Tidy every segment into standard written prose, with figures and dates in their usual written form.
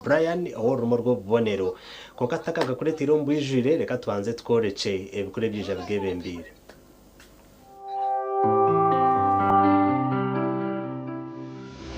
Brian ow'orurimi orw'obubonero. Kwonka tutakagakureteire omu bwijwire, reka tubanze tukworekye ebikuru ebiija bigebembeire.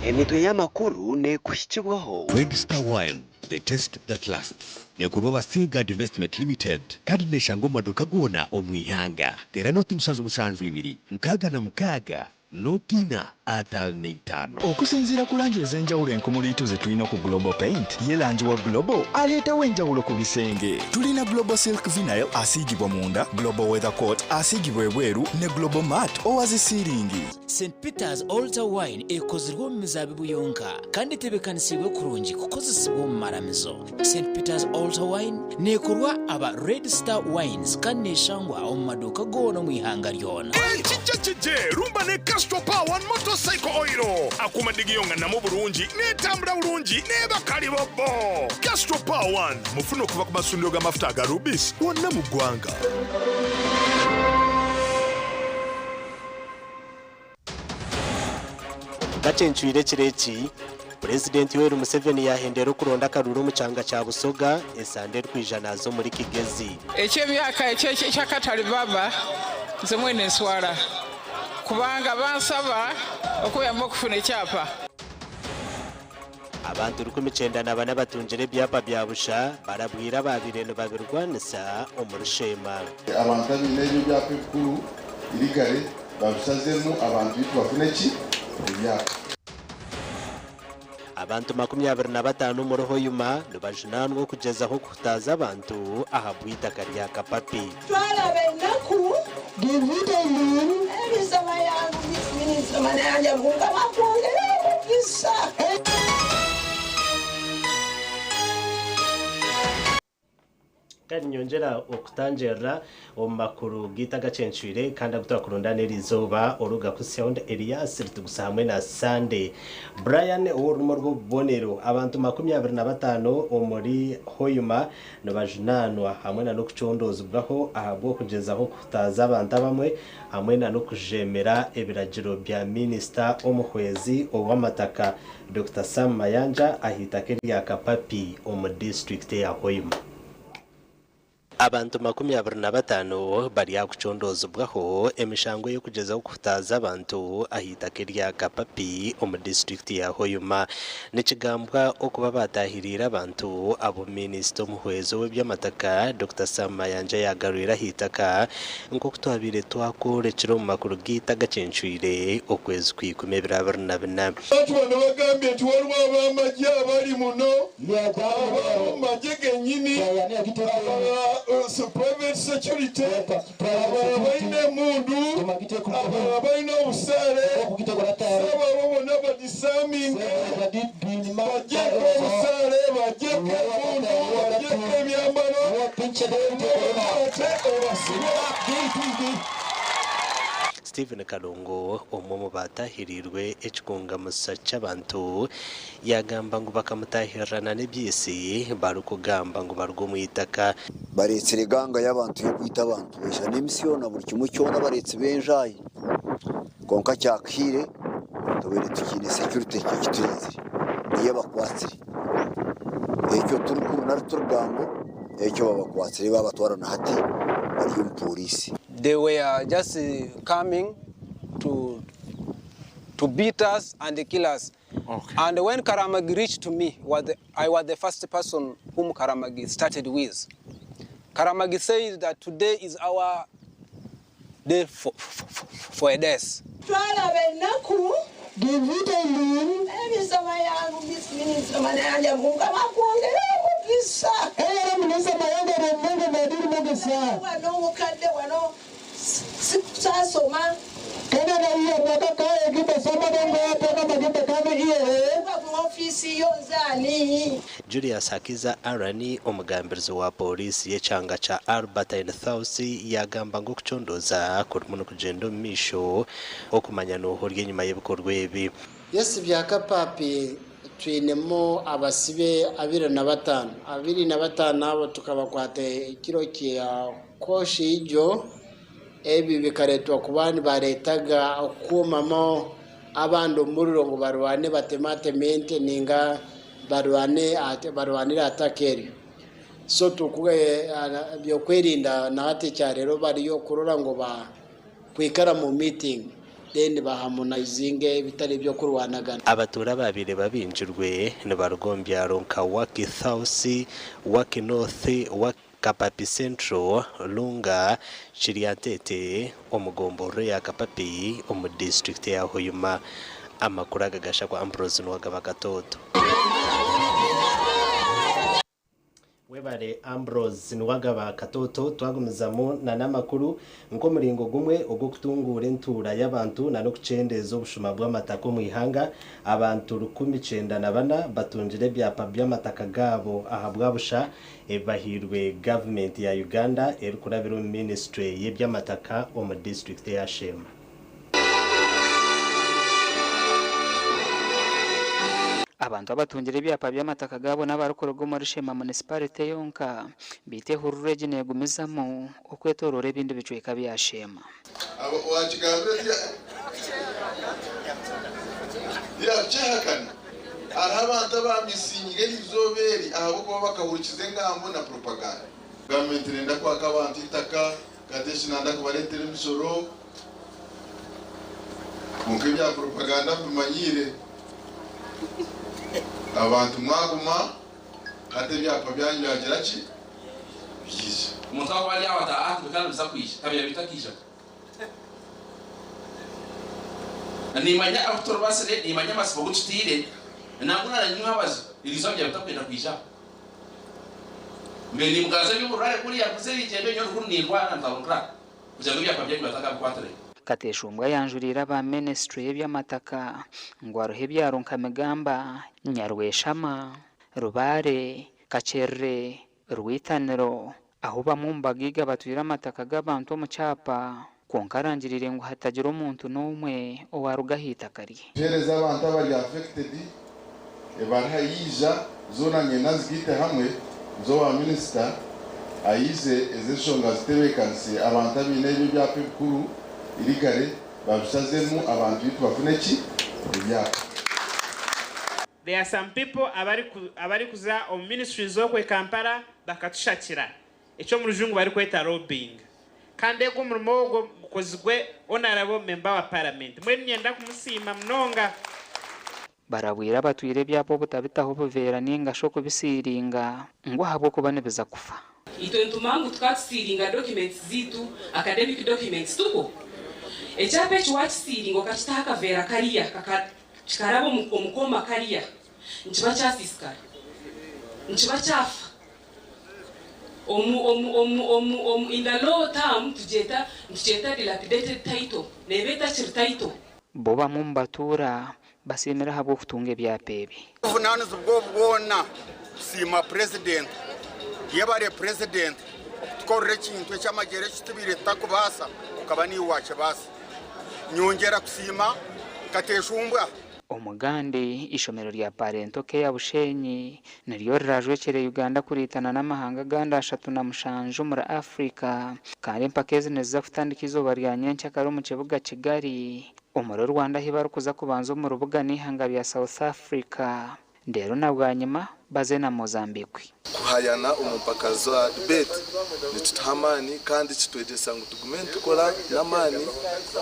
Emitwe y'amakuru neekuhikibwaho. Red Star Wine, the taste that lasts. Neekorwa aba Seaguard Investment Limited kandi neeshangwa omu maduuka goona omu ihanga. Teera nooti 72 66 Notiina 55. Okusinziira ku langi ez'enjawulo enkumuliitu ze tulina ku Global Paint, ye langi wa Global aleetawo enjawulo ku bisenge. Tulina Global Silk Vinyl asiigibwa munda, Global Weather Coat asiigibwa ebweru ne Global Matte owa zi siiringi. St Peter's Altar Wine ekozirwe omu mizaabibu yonka kandi etebeekanisiibwe kurungi kukozesibwa omu maramizo. St Peter's Altar Wine neekorwa aba Red Star Wines kandi neeshangwa omu maduuka goona omu ihanga ryona. Ekija kigye rumba ne Castrol Power One Motorcycle Oil. Akuuma digiyonga namu bulungi, n'etambula bulungi n'eba kalibobbo. Castrol Power One mufune okuva ku masundiro g'amafuta aga Rubis wonna mu ggwanga. Gacencwire ekiro eki, Purezidenti Yoweri Museveni yahendera okuronda akaruuru omu kyanga kya Busoga esande erikwija naaza omuri Kigezi. Eky'emyaka eky'akatari baba nze mwene nswara kubanga bansaba okuyamba okufuna ekyapa. Abantu 94 abatungire ebyapa bya busha barabwire abaabaire nibabirwanisa omuri Sheema. Abantu abaine ebyo ebyapa ebikuru irigare babishazemu abantu beitu bafune ki? Ebyapa. Abantu 25 omuri Hoima nibajunaanwa okugyezaho kuhutaaza abantu ahabw'eitaka rya Kapapi. Twaraba enaku Kandi nyongyera okutangirira omu makuru gaitu agacencwire kandi agu twakurundaana eri izooba oruga kuhitsyaho ndi Elias Rutigusa hamwe na Sunday Brian ow'orurimi orw'obubonero. Abantu 25 omuri Hoima nibajunaanwa hamwe na n'okucondoozibwaho ahabw'okugyezaho kuhutaaza abantu abamwe hamwe na n'okujeemera ebiragiro bya minisita omuhwezi ow'amataka Dokita Sam Mayanja ah'eitaka erya Kapapi omu disiturikiti eya Hoima. Abantu 25 bari aha kucondoozibwaho emishango ey'okugyezaho kuhutaaza abantu ah'eitaka erya Kapapi omu disiturikiti ya Hoima. Nikigambwa okuba baatahiriire abantu abu minisita omuhwezi ow'eby'amataka, Dokita Sam Mayanja yaagarwire ah'eitaka nk'oku twabaire twakworekire omu makuru gaitu agacencwire okwezi kw'ikumi ebiro 24. Abantu bano bagambye nti waliwo ab'amagye abali muno, ab'omu magye genyini, aba private security, abalala balina emundu, abalala balina obusaale, so abo bona badisaminge, bagyeko obusaale, bagyeko emundu, bagyeko ebyambalo, bonna obakwate obasibe. Stephen Kalongo, omwe omu baataahiriirwe ekikungamusa ky'abantu, yaagamba ngu bakamutaahirirana n'ebyisi barikugamba ngu baruga omu itaka. Bareetsire ganga y'abantu y'okwita abantu, baija n'emisi yoona buri kimwe kyona bareetsi b'enjaayi kwonka kyakuhiire tubaire tukiine security ekiturinzire niyo ebakwatsire. Ekyo turikuru nari turigambo ekyo babakwatsire babatwara na hati bari omu pooriisi. They were just coming to to beat us and kill us. Okay. And when Karamagi reached to me, was the, I was the first person whom Karamagi started with. Karamagi said that today is our day for, for, for a death. Twaraba enaku Wano obukadde wano sasoma ku ofiisi yo nze ani. Julius Hakiza Aaron, omugambirizi wa pooriisi y'ekyanga kya Albertine South yaagamba ngu okucondooza kurimu nikugyenda omu maisho okumanya n'oha ori enyima y'ebikorwa ebi. Yes Byakapaapi twinemu abasibe 25. 25 abo tukabakwata ekiro kya Koshi ijo. Ebi bikareetwa kuba nibareetaga okukuumamu abandi omuriro ngu barwane batemateme ente ninga. Barwane barwanire aha taka eryo. So byokwerinda na hati ekyarero bariyo kurora ngu ba kwikara mu meeting then ba harmonizinge ebitari ebyokurwanagana. Abatuura abaabaire babingirwe nibaruga omu byaro nka Waki South, Waki North, Kapapi Central, Lunga, Kiryantete omu gomborora eya Kapapi omu disiturikiti eya Hoima. Amakuru aga gashakwa Ambrose Nuwagaba Katooto. Webare Ambrose Nuwagaba Katooto. Twagumizamu na n'amakuru nk'omuringo gumwe ogw'okutunguura entuura y'abantu na n'okukyendeeza obushuma bw'amataka omu ihanga, abantu 194 batungire ebyapa by'amataka gaabo ahabwa busha ebibahairwe gavumenti ya Uganda erikurabira omu minisiture y'eby'amataka omu disiturikiti eya Sheema. Abantu abatungire ebyapa by'amataka gaabo n'abarikuruga omuri Sheema Munisiparite yonka beitu ehururu egi negumizamu okwetoroora ebindi bicweka bya Sheema. Waakigambire tiyakukyehakana. Hariho abantu abaamisingire eri izooba eri ahabw'okuba bakahurikiza engambo na propaganda. Gavumenti neenda kwaka abantu eitaka, Kadeshi nanda kubareetera emishoro. Kwonka ebya propaganda mubimanyiire. Abantu mwaguma hati ebyapa byanyu byagira ki? Byaija. Omuntu ahakuba ari aho ati, Aa, tibikaba nibiza kwija, kabiba bitakiijaga. Nimmanya ahu turibasire, nimmanya amatsiko gu tutaire, nangwa na nyimwabazi, eriizooba byaba bitakwenda kwija. Mbwenu nimuganza eby'oburware kuriya kuza erigyendo nyowe rukuru nindwara ntahurira kugira ngu ebyapa byanyu batakabikwatire. Kateshumbwa ayanjuriire aba minisiture y'eby'amataka ngu hariho ebyaro nka Migamba, Nyarweshama, Rubare, Kakyerere, Rwitaniro ahu bamwe omu bagaiga batwire amataka g'abantu omu kyapa kwonka arangiriire ngu hatagira omuntu n'omwe owaruga aha itaka rye. Tuheereze abantu abari affected ebaruha yaija zoona niinyenda nzigaite hamwe nze owa minisita ayize ezi enshonga azitebeekanise abantu abaine ebi ebyapa ebikuru irigare babishazemu abantu beitu bafune ki ebyapa. There are some people abarikuza omu ministries okwe Kampala bakatushakira eki omu rujungu barikweta lobbying kandi egwo omurimo ogwo gukozirwe Honourable Member wa Parliament mbwenu niinyenda kumusiima munonga. Barabwire abatwire ebyapa obutabitaho obuveera nainga shi okubisiiringa ngu ahabw'okuba nibiza kufa. Itwe nitumanya ngu tukaba tusiiringa documents zaitu, academic documents, tikwo? Ekyapa eki waakisiiringa okakitaho akaveera kariya kaka Kikaraba omu kooma kariya, nikiba kyasiisikara. Nikiba kyafa. Omu, omu, omu, omu, omu, in the law term, tugyeta, nitukyeta dilapidated title. Neeba etakiri title. Bo bamwe omu batuura basiimire ahabw'okutunga ebyapa ebi. Obuvunanizibwa obu bwona kusiima Purezidenti. Yebare Purezidenti okutukorera ekintu eky'amagyera eki tubaire tutakubaasa okaba niiwe wakibaasa. Nyongyera kusiima Kateshumbwa. Omugandi, Eishomero rya Parental Care Bushenyi niryo rirajwekyere Uganda kuriitana n'amahanga agandi 37 omuri Africa kandi empaka ezi niziza kutandika eizooba rya nyenkyakare omu kibuga Kigali omuri Rwanda ahi barikuza kubanza omu rubuga n'eihanga rya South Africa reero na bwanyima baze na Mozambique. Kuhayana omu mpaka za debate nikituha amaani kandi kitwegyesa ngu tugume nitukora n'amaani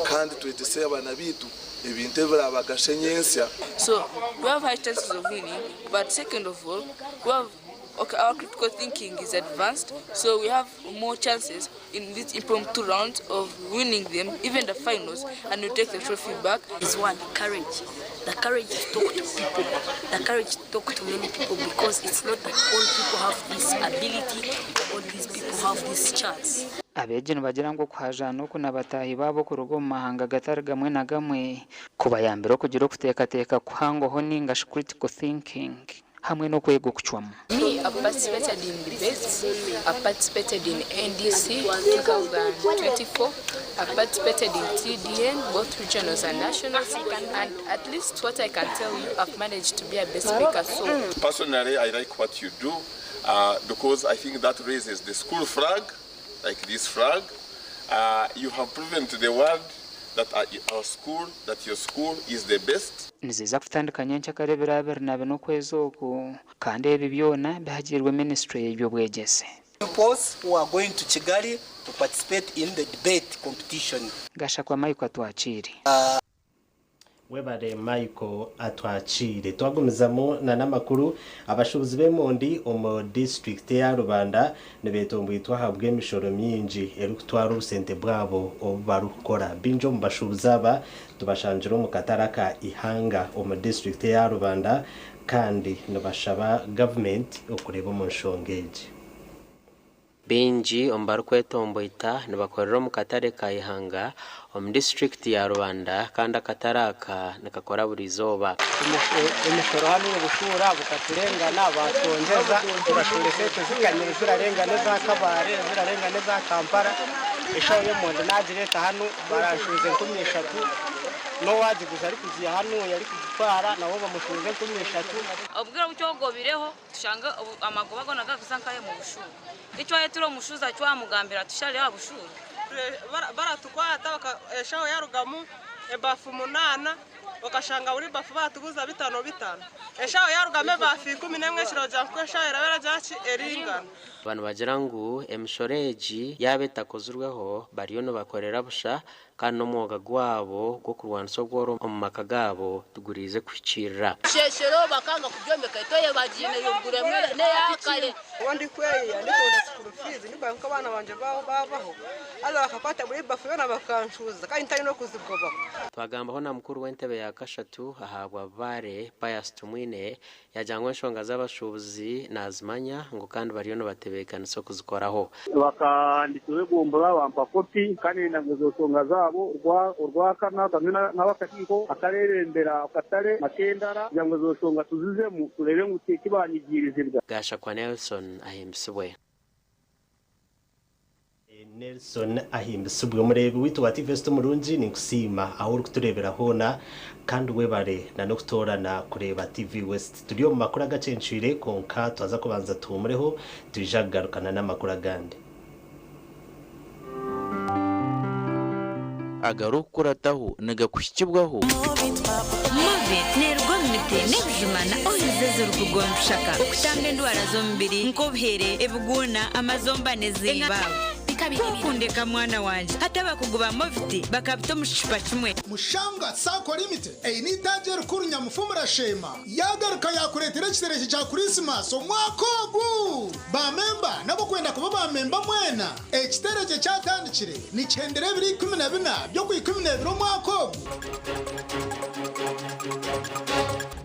kandi twegyese abaana baitu ebintu ebiraabagashe nyentsya. So we have high chances of winning but second of all we have okay our critical thinking is advanced so we have more chances in these impromptu rounds of winning them even the finals and we take the trophy back. Is one courage the courage to talk to people the courage to talk to many people because it's not that all people have this ability or all these people have this chance. Abeegi nibagira ngu okuhajaana oku na bataahi baabo kuruga omu mahanga gatari gamwe na gamwe kubayambire okugira okuteekateeka kuhangoho ninga shi critical thinking hamwe n'okwega okucwamu. Me, I've participated in debates, I've participated in NDC 2024, I've participated in TDN, both regionals and nationals, and at least what I can tell you, I've managed to be a best speaker. So Personally, I like what you do because I think that raises the school flag, like this flag. You have proven to the world that our school, that your school is the best. Niziza kutandika nyenkyakare ebiro 24 okwezi oku kandi ebi byona bihagiirwe minisiture y'eby'obwegyese. Pupils who are going to Kigali to participate in the debate competition. Gashakwa Michael Atwakiire. Webare Michael Atwakiire. Twagumizamu na n'amakuru, abashuubuzi b'emondi omu disiturikiti eya Rubanda nibetomboitwa ahabw'emishoro mingi erikutwara obusente bwabo obu barikukora. Baingi omu bashuubuzi aba tubashangire omu katare aka Ihanga omu disiturikiti eya Rubanda kandi nibashaba gavumenti okureeba omu nshonga egi. Baingi omu barikwetomboita nibakorera omu katare ka Ihanga omu disiturikiti ya Rubanda kandi akatare aka nikakora burizooba. Emishoro hanu obushuura bukaturengana batwongyeza tubashuura esente zikanyire zirarenga n'eza Kabale zirarenga n'eza Kampala eshaho y'emondi nagireeta hanu baranshuuza 3000 n'owagiguza arikugiiha hanuya arikugitwara nawe bamushuuza 3000. Obwire obu twogobireho tushanga amagoba goona garikuza nkahe omu bushuura. Tikitwayetura omushuuzi twamugambira tushare aha bushuura. Baratukwata eshaho yarugamu ebafu munaana okashanga buri bafu batuguza bitano bitano. Eshaho yarugamu ebafu 11 ekiro kugira ngu eshaho eraba eragira ki eringana. Aba nibagira ngu emishoro egi yaaba etakozirweho bariyo nibakorera busha kandi n'omwoga gwabo gw'okurwanisa obworo omu maka gaabo tiguriize kuhikiirira. Kyeshero bakanga kubyombeka etoye bagiine yoruguru emwe neyakare. Obu ndikweyiya ndikuronda school fees ndikureeba ngu abaana bangye babaho haza bakakwata buri bafu yoona bakanshuuza kandi ntari n'okuzigobaho. Twagambaho na mukuru w'entebe ya kashatu ahabwa Bbaale, Pius Tumwine, Yaagira ngu enshonga z'abashuubuzi naazimanya ngu kandi bariyo nibatebeekanisa okuzikoraho. Bakahandikirwa egombolola bampa kopi kandi niinyenda ngu ezo nshonga zaabo Orwakana hamwe n'ab'akakiiko akareebembera akatare Makendara kugira ngu ezo nshonga tuzizemu tureebe ngu tibanyigiirizibwa. Gashakwa Nelson ahimbisibwe. Nelson Ahimbisibwe omureebi waitu wa TV West omurungi ninkusiima ahu orikutureebera hoona kandi webare na n'okutoorana kureeba TV West. Turi omu makuru agacencwire kwonka twaza kubanza tuhumureho twija kugarukana n'amakuru agandi. Agarikukurataho nigakuhikibwaho. Movit neeruga omu miti n'ebijuma na oils ezirikuruga omu bishaka okutamba endwara z'omubiri nk'obuhere, ebiguuna, amazomba n'ezindi. Kwokundeka mwana wangye hati abakugu ba Movit bakabita omu kicupa kimwe. Mushanga Sacco Limited eine eitaagi erikuru Nyamufumura Sheema yaagaruka yaakureetera ekiterekye kya Kurisimasi omwaka ogu! Ba memba n'ab'okwenda kuba ba memba mwena, ekiterekye kyatandikire nikihendera ebiro 14 by'Okwikumineebiri omwaka ogu.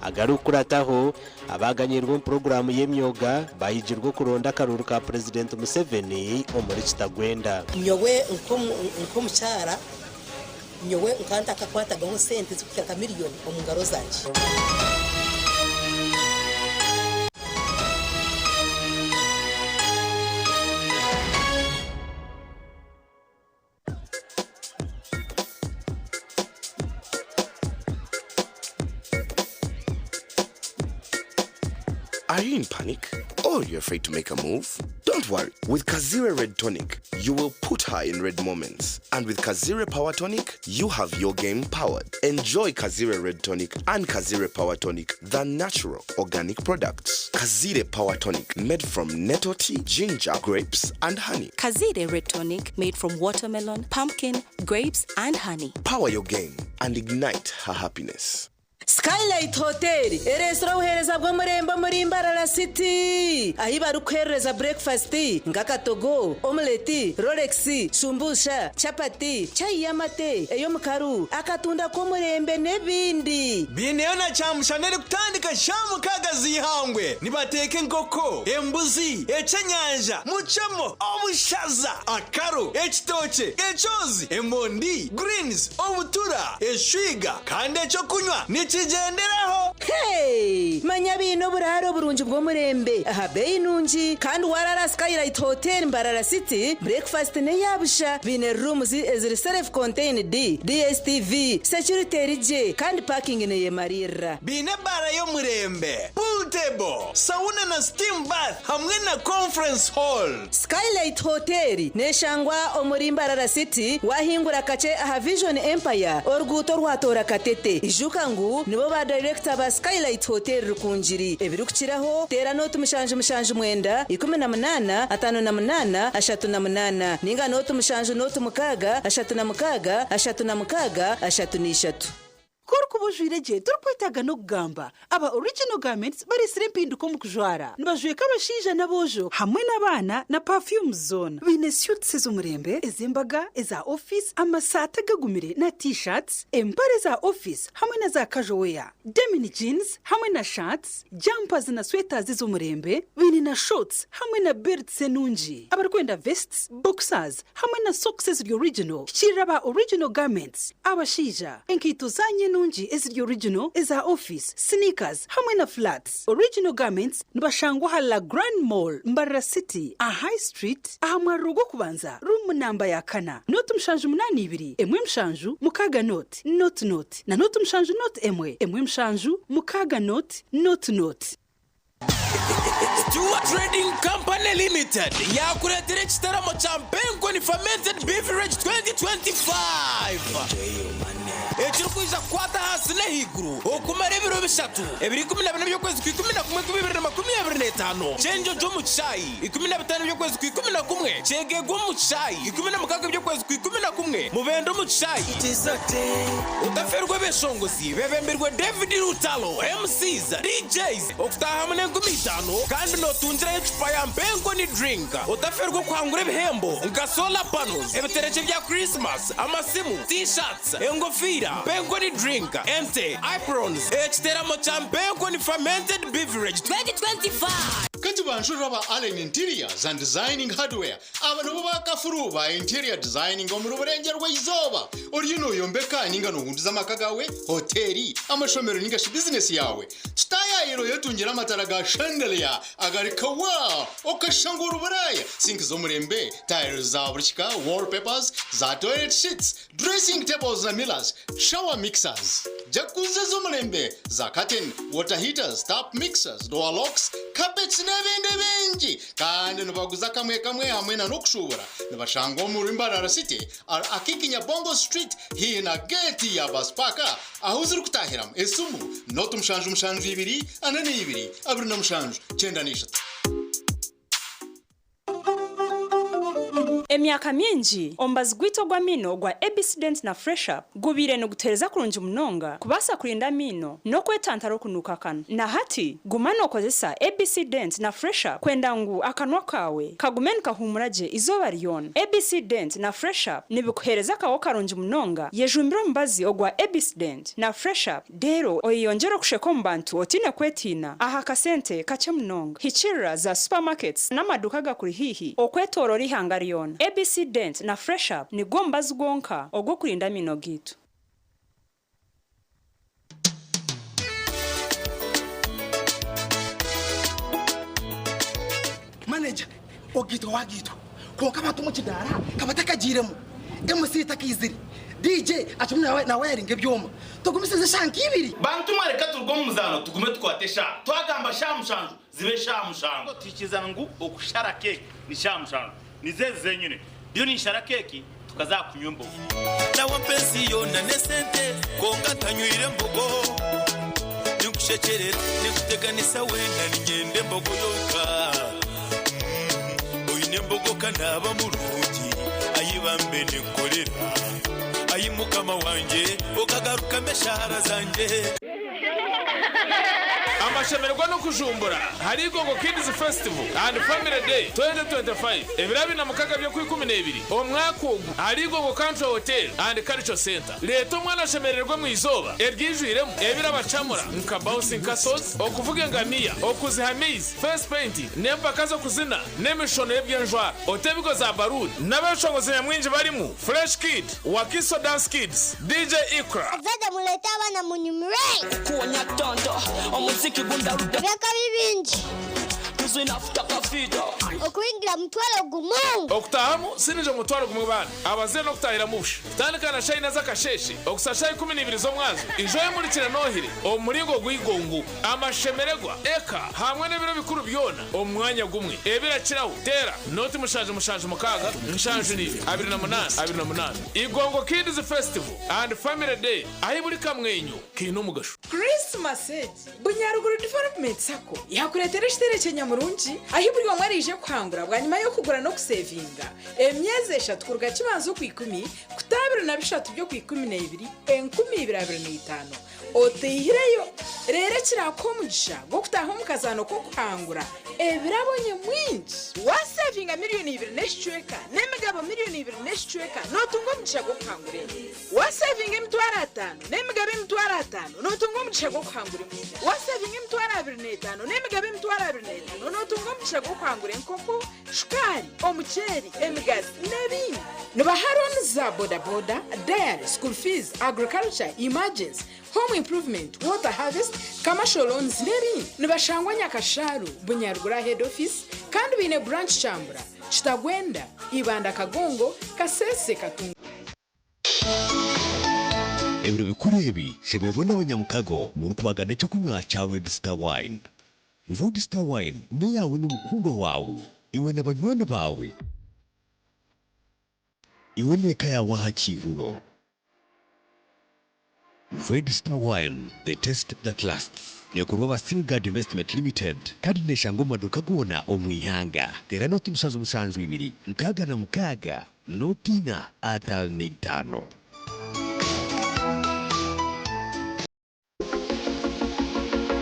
Agarikukurataho, abaaganyirwe omu puroguraamu y'emyoga bahigirwe okuronda akaruuru ka Purezidenti Museveni omuri Kitagwenda. Nyowe nk'omukyara, nyowe nkaba ntakakwatagaho sente zirikuhika nka miriyoni omu ngaro zangye. Are you in panic? Or you're afraid to make a move? Don't worry. With Kazire Red Tonic, you will put her in red moments. And with Kazire Power Tonic, you have your game powered. Enjoy Kazire Red Tonic and Kazire Power Tonic, the natural organic products. Kazire Power Tonic, made from nettle tea, ginger, grapes, and honey. Kazire Red Tonic, made from watermelon, pumpkin, grapes, and honey. Power your game and ignite her happiness. Skylight Hotel ereetsire obuheereza bw'omurembe omuri Mbarara City ahi barikuheerereza burekifasiti nk'akatogo, omuleti, rolex, shumbusha, chapati, chai y'amate, ey'omukaru, akatunda k'omurembe n'ebindi. Baineyo na kyamushana erikutandika shaaha mukaaga z'eihangwe. Nibateeka enkoko, embuzi, ekyenyanja, mucemo, obushaza, akaru, ekitookye, ekyozi, emondi, greens, obutura, eshwiga kandi ekyokunywa nikigyenderaho. Hey! Manya biine oburaaro oburungi bw'omurembe aha beeyi nungi kandi warara Skylight Hotel Mbarara City, breakfast n'eya busha. Biine rooms eziri self contained, DSTV, security eri gye kandi parking neyemariirira. Biine ebaara y'omurembe, pool table, sauna na steam bath hamwe na conference hall. Skylight Hotel neshangwa omuri Mbarara City wahingura kakye aha Vision Empire oruguuto orwatoora Katete. Ijuka ngu nibo ba dayirekita ba Skylight Hotel Rukungiri. Ebirikukiraho teera nooti 779 18 58 38 ninga nooti 7 nooti 6 36 36 33. Ku orikuba ojwaire gye torikwetaaga n'okugamba. Aba Original Garments bareetsire empinduka omu kujwara. Nibajweka abashaija n'aboojo hamwe n'abaana na perfumes zoona. Baine suits ez'omurembe, ez'embaga, eza ofiisi, amasaati agagumire na T-shirts, empare za ofiisi hamwe na za casual wear, denim jeans hamwe na shirts, jumpers na sweaters ez'omurembe. Baine na shorts hamwe na belts enungi. Abarikwenda vests, boxers hamwe na socks eziri original, hikiirira aba Original Garments. Abashaija, enkaito zaanyu enungi eziri original, eza ofiisi, sneakers hamwe na flats. Original Garments nibashangwa aha La Grande Mall, Mbarara City, aha High Street, aha mwariro gw'okubanza, ruumu namba ya kana, nooti 782 1 7 6 nooti nooti nooti na nooti 7 nooti 1 1 7 6 nooti nooti nooti. Stewart Trading Company Limited yaakureetera ekitaramo kya Mpenkoni Fermented Beverage 2025 ekirikwija kukwata ahansi n'ahaiguru okumara ebiro bishatu, ebiro 14 by'okwezi kwa 11 kw'2025, Kyenjojo omu kishaayi, 15 by'okwezi kwa 11, Kyegegwa omu kishaayi, 16 by'okwezi kwa 11, Mubende omu kishaayi. Otaferwa ebeshongozi bebembirwe David Lutalo, MCs, DJs, Okutaahamu n'enkumi itaano kandi nootungirayo ecupa ya Mpenkoni Drink. Otaferwa okuhangura ebihembo nka solar panels, ebiterekye bya Christmas, amasimu, T-shirts, engofiira, Mpenkoni Drink, ente, aprons, ekiteramo kya Mpenkoni Fermented Beverage 2025. Kati banjurira aba Allen Interiors and Designing Hardware. Aba nibo bakafuru ba interior designing omuri Burengyerwa-izooba. Oriyo nooyombeka ninga noohunduza amaka gaawe, hoteeri, amashomero ninga shi bizinesi yaawe? Tutaayaayire oyetungire amatara ga chandelier agari kawa okashusha ngu ori Buraaya, sinki z'omurembe, tiles za buri kika, wallpapers, za toilet sheets, dressing tables na mirrors, shower mixers, jacuzzi ez'omurembe, za curtain, water heaters, tap mixers, door locks, carpets n'ebindi bingi. Kandi nibaguza kamwe kamwe hamwe na n'okushuubura. Nibashangwa omuri Mbarara City, Akiiki Nyabongo Street haihi na geeti ya bus park ahu zirikutaahiramu. Esimu nooti 7 7 42 27 93. Emyaka mingi, omubazi gwaitu ogw'amaino ogwa ABC Dent na Fresh Up gubaire nigutuheereza kurungi munonga kubaasa kurinda amaino n'okwetantara okunuuka akanwa. Na hati, guma nookozesa ABC Dent na Fresh Up kwenda ngu akanwa kaawe kagume nikahuumura gye eizooba ryona. ABC Dent na Fresh Up nibikuheereza akaho karungi munonga. Yejumbire omubazi ogwa ABC Dent na Fresh Up Reero oyeyongyere okusheka omu bantu otaine kwetiina aha kasente kakye munonga. Hikiirira za supermarkets n'amaduuka agakuri haihi okwetooroora eihanga ryona. ABC Dent na Fresh Up nigwo mubazi gwonka ogw'okurinda amaino gaitu. Manager, Ogaitwa wagaitwa kwonka abantu omu kidaara ka batakagiiremu, MC takaizire, DJ akirimu nawayaringa ebyoma. Tugumisirize eshaaha nka ibiri. Bantu mwe reka turuge omu muzaano tugume tukwate eshaaha. Twagamba shaaha mushanju zibe shaaha mushanju. Tuhikirizana ngu okushara keeki ni shaaha mushanju. Nizo ezi zenyine. Ndiyo ninshara keeki tukaza aha kunywa embogo. Nawe mpa ensi yoona n'esente kwonka ntanywire mbogo. Ninkushekyerera, ninkuteganisa weena niinyenda embogo yonka. Oine embogo ka naaba murungi, ai bambe ninkukorera. Ai Mukama wangye, okagarukamu eshaara zangye. Amashemererwa n'okujumbura ahari Igongo Kids Festival and Family Day 2025 ebiro abiri na mukaga by'okwikumi n'ebiri omwaka ogu ahari Igongo Country Hotel and Cultural Centre. Reeta omwana ashemererwe omu izooba eryijwiremu ebirabacamura nka bouncing castles, okuvuga engamiya, okuziha amaizi, face painting n'empaka z'okuzina n'emishono y'eby'enjwara. Ote ebigo za baruuni n'abeshongozi nyamwingi barimu Fresh Kid, Wakiso Dance Kids, DJ Iqra. Abazaire mureete abaana munyumirwe. Eby'akabi bingi. Okuyingira mutwaro gumwe. Okutahamu sinije omutwaro gumwe baana. Abazaire n'okutahiramu busha. Kutandika na shaaha ina z'akasheeshe okuhitsya shaaha 12 z'omwazyo, ijo oyemurikire n'ohire omu muringo gw'eigongo, amashemererwa, eka hamwe n'ebiro bikuru byona omu mwanya gumwe. Ebirakiraho, teera nooti 7 76 2 28 28. Igongo Kids Festival and Family Day ahi buri kamwenyo kaine omugasho. Christmas egi, Bunyaruguru Development Sacco yakureetera ekiterekye nyamurungi ahi buri omwe araije kuhangura bwanyima y'okugura n'okusevinga emyezi eshatu kuruga kibanza okwikumi kuta 23 by'okwikumi n'ebiri 2025 oteihireyo. Reero ekirakuha omugisha gw'okutaaha omu kazaano k'okuhangura ebirabo nyamwingi. Wasevinga miliyoni 2 n'ekicweka n'emigabo miliyoni 2 n'ekicweka, nootunga omugisha gw'okuhangura ente. Wasevinga 500,000 n'emigabo 500,000, nootunga omugisha gw'okuhangura embuzi. Wasevinga 25,000 n'emigabo 25,000, nootunga omugisha gw'okuhangura enkoko, shukaari, omuceeri, emigazi n'ebindi. Nibaha loans za bodaboda, dairy, school fees, agriculture, emergency, home improvement, water harvest, commercial loans n'ebindi. Nibashangwa Nyakasharu, Bunyaruguru head office, kandi baine branch Kyambura, Kitagwenda, Ibanda, Kagongo, Kasese, Katunga. Ebiro bikuru ebi shemererwa n'abanyamukago murikubagana ekyokunywa kya Red Star Wine. Red Star Wine n'eyaawe n'omukundwa waawe, iwe na banywani baawe, iwe n'eka yaawe aha kiihuro. Red Star Wine, the taste that lasts. Nekorwa aba Singard Investment Limited kandi neshangwa omu maduuka goona omu ihanga. Teera nooti 772 66 0 4 55.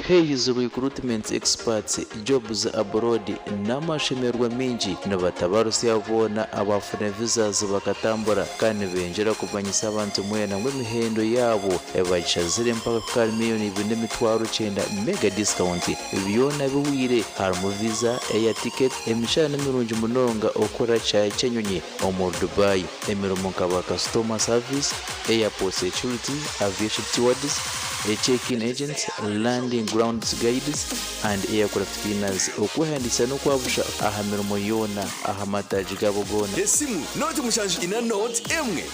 Hayes Recruitment Experts Jobs Abroad n'amashemererwa maingi nibatabarusya boona abafuna visas bakatambura kandi nibengyera kumanyisa abantu mwena ngu emihendo yaabo bagishazire mpaka kuhika ahari 2,900,000 mega discount. Byona bihwire, harimu visa, air ticket, emishahara nimirungi munonga, okukora kishaayi ky'enyonyi omuri Dubai, emirimo nka ba customer service, airport security, aviation stewards, check-in agents, landing grounds guides and aircraft cleaners. Okwehandiikisa n'okwabusha aha mirimo yoona aha mataagi gaabo goona. Esimu 074 1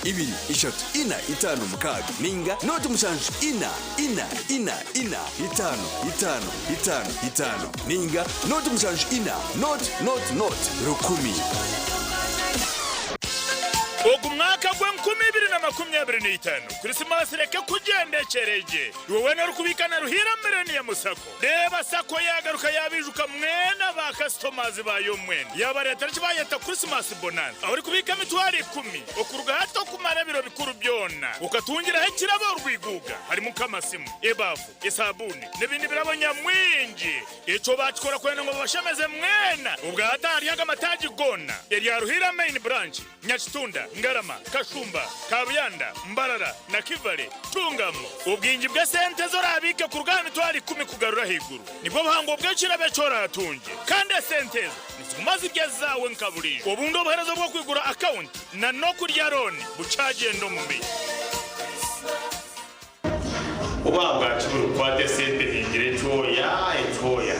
2 3 4 5 6 ninga 074 4 4 4 5 5 5 5 ninga 074 0 0 0 1000. Ogu mwaka gw'e2025, Krisimasi reke kugendekyerege iwe wena orikubiika na Ruhiira Millennium Sacco. Reeba Sacco yagaruka yabijuka mwena ba customers bayo mwena, yabareetera eki bayeta Christmas bonus, aho orikubiika 100,000 okuruga hati okumara ebiro bikuru byona okatungiraho ekirabo orwiguuga, harimu nk'amasimu, ebaafu, esabuuni n'ebindi birabo nyamwingi. Ekyo bakikora kwenda ngu babashemeze mwena. Obwa hati ahari aga mataagi goona erya Ruhiira Main Branch, Nyakitunda, Ngarama, Kashumba, Kabuyanda, Mbarara na Kivale, Ntungamo. Obwingi bw'esente ezi oraabiike kuruga aha 100,000 kugarura ahaiguru nibwo buhango bw'ekirabo eki oraatungye. Kandi esente ezo niziguma ziri ezaawe nka buriijo. Obundi obuheereza obw'okwigura akawunti na n'okurya looni bukyagyenda omu maisho. Obu ahabwaki buri kukwata esente ningira ekyoya ekyoya.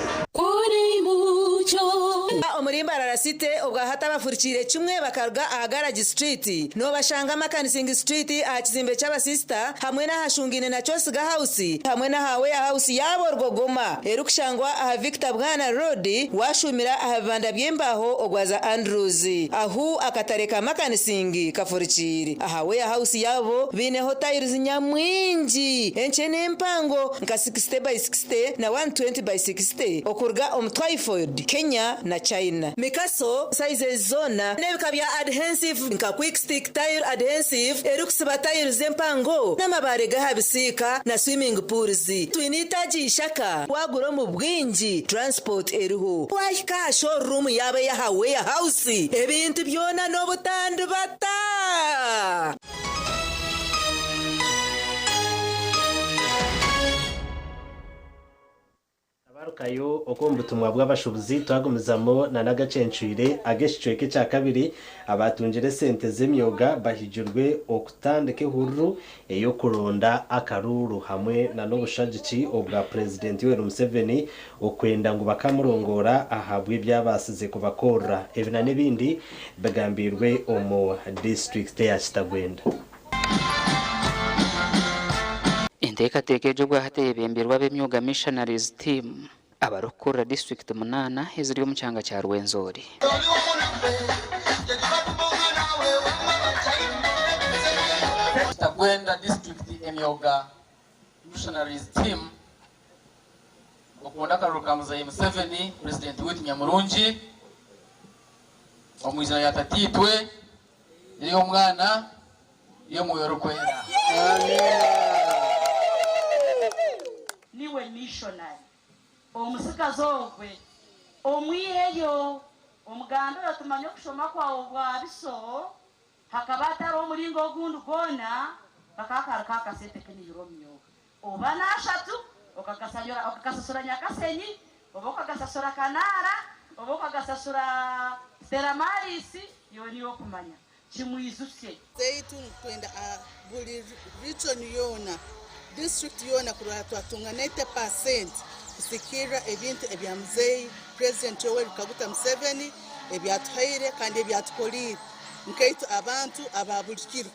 Omuri Mbarara City obwahati abafurikiire kimwe bakaruga aha Garage Street nobashanga Makanising Street aha kizimbe ky'abasisita hamwe n'ahashungaine na Kyosiga House hamwe n'aha Warehouse yaabo Rwogoma erikushangwa aha Victor Bwana Road washumira aha bibanda by'embaho ogwaza Andrews ahu akatare ka Makanising kafurikiire. Aha Warehouse yaabo baineho tiles nyamwingi enkye n'empango nka 60 by 60 na 120 by 60 okuruga omu Twyford, Kenya na China. Stone, Mikaso sizes zoona n'ebika bya adhensive nka Quick Stick Tile Adhensive erikusiba tiles empango n'amabaare g'aha bisiika na swimming pools. Twine eitaagi Ishaka, waagura omu bwingi transport eriho. Waahika aha showroom yaabo ey'aha Warehouse ebintu byona n'obutandibata. Abarukayo okwo omu butumwa bw'abashuubuzi twagumizamu na n'agacencwire ag'ekicweka ekyakabiri abatungire esente z'emyoga bahigirwe okutandika ehururu ey'okuronda akaruuru hamwe na n'obushagiki obwa Purezidenti Yoweri Museveni okwenda ngu bakamurongoora ahabw'ebyabaasize kubakorera. Ebi na n'ebindi bigambirwe omu disiturikiti eya Kitagwenda. Enteekateeka egi obwahati eyebembeirwe ab'Emyoga Missionaries Team abarikukurira disiturikiti munaana eziri omu kyanga kya Rwenzori. Kitagwenda District Emyoga Missionaries Team okunda akaruru ka Muzeyi Museveni Purezidenti waitu nyamurungi omu izina rya Tataitwe n'ery'Omwana y'Omwoyo Orikwera. Niwe missionary. Omutsigazi ogwe omwiheyo omugambire oti manya okushoma kwawe bwabiso hakaba hatariho omuringo ogundi gwona kakaba kari kakasente k'emihiro omu myooga oba n'ashatu okagasasura Nyakasenyi oba okagasasura Kanaara oba okagasasura Stella Maris iwe niiwe okumanya. Kimwijutsye. Zaitu nitwenda buri region yoona, district yoona kurora twatunga 90% kusikirra ebintu ebya muzeeyi President Yoweri Kaguta Museveni ebyatuhaire kandi ebyatukoliire nkaitwe abantu aba buri kiro.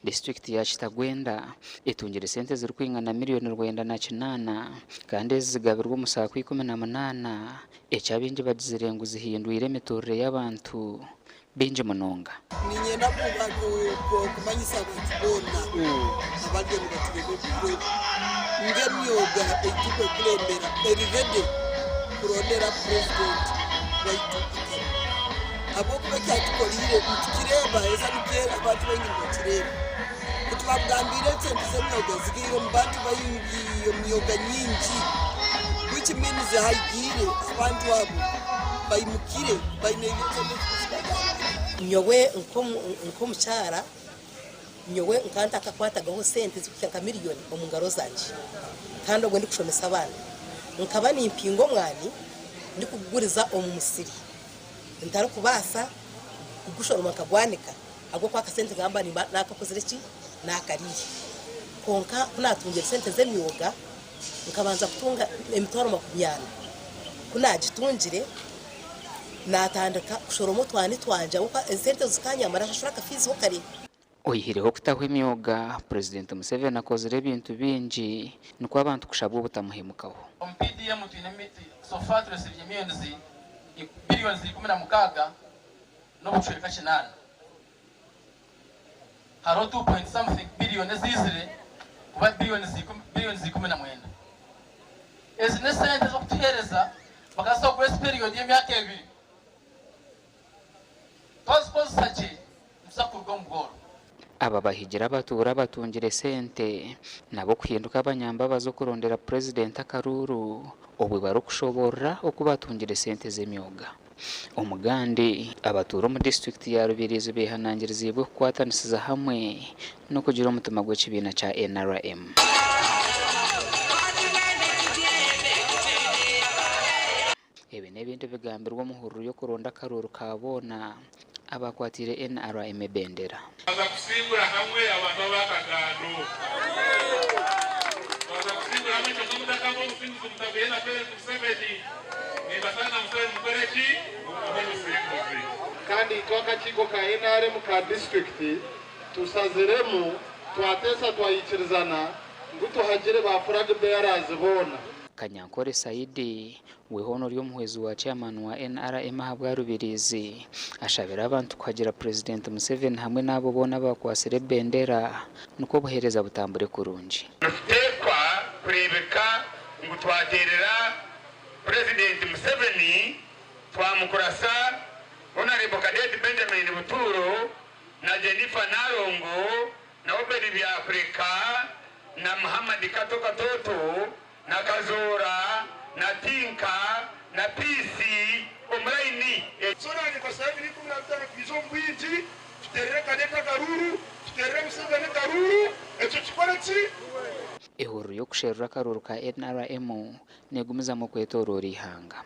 Disiturikiti ya Kitagwenda etungire sente ezirikwingana miriyoni 98 kandi ezi zigabirwe omu saaku 18 eki abaingi bagizire ngu zihindwire emiturire y'abantu baingi munonga. Niinyenda kumanyisa abantu boona abariyo nibatureeba obwire obu ngu emyoga ei turikukurembera eri ready kurondera Purezidenti waitu akaruru ahabw'okuba eki atukoreire nitukireeba haza nikyo abantu baingi nibakireeba. Ku twamugambiire esente z'emyoga zigiire omu bantu baingi omu myoga nyingi which means hagiire abantu abo baimukire baine ebintu ebirikubayamba. Nyowe nk'omukyara, nyowe nkaba ntakakwatagaho sente zirikuhika nka miriyoni omu ngaro zangye kandi obwo ndikushomesa abaana. Nkaba nimpinga omwani ndikuguguriza omu musiri ntarikubaasa kugushoroma nkagwanika ahabw'okuba akasente nkaba nimba naakakozire ki? Naakariire. Kwonka ku naatungire sente z'emyoga, nkabanza kutunga emitwaro 40. Ku naagitungire, naatandika kushoroma otwani twangye ahabw'okuba esente ezo zikanyamba naashashura akafiizi ho kare. Oyihireho okutaho emyoga, Purezidenti Museveni akozire ebintu bingi nikwo abantu kushabwa obutamuhemukaho. Omu PDM twine so far turesibye millions billions 16 n'obucweka kinaana. Hariho two point something billion eziizire kuba billions 19. Ezi n'esente z'okutuheereza bakazitaho grace period y'emyaka ebiri. Twazikozesa gye nituza kuruga omu bworo. Aba bahigire abatuura abatungire sente nabo kuhinduka abanyambabazi okurondera Purezidenti akaruuru obwe barikushoborora oku batungire sente z'emyoga. Omugandi, abatuura omu disiturikiti ya Rubirizi behanangiriziibwe kukwatanisiza hamwe n'okugira omutima gw'ekibiina kya NRM. Ebi n'ebindi bigambirwe omu hururu y'okuronda akaruuru ka boona abakwatiire NRM ebendera. Twaza kusingura hamwe abantu aba Kagando. Twaza kusingura hamwe kyonka mutakamba obusinguzi mutabuhe na President Museveni. Nimbasaba na Museveni mukore ki? Mumuhe obusinguzi. Kandi itwe akakiiko ka nrm ka disiturikiti tushaziremu twateesa twayikirizana ngu tuhagire ba flag bearers boona. Kanyankore Saidi, we hoona ori omuhwezi wa chairman wa nrm ahabwa Rubirizi, ashabire abantu kuhagira Purezidenti Museveni hamwe n'abo boona abakwatsire ebendera nikwo obuheereza butambure kurungi. Nituteekwa kureebeka ngu twateerera Purezidenti Museveni twamukurasa Honorable Cadet Benjamin Buturo na Jennifer Nalongo na Obed Byakuleka na Muhammad Kato Katoto na Kazoora na Tinka na Peace omu layini. So naanye nkashaba 2015 twije omu bwingi tuteerere Cadet akaruuru, tuteerere Museveni akaruuru, ekyo kikore ki? Ehururu y'okusherura akaruuru ka NRM negumizamu okwetoroora eihanga.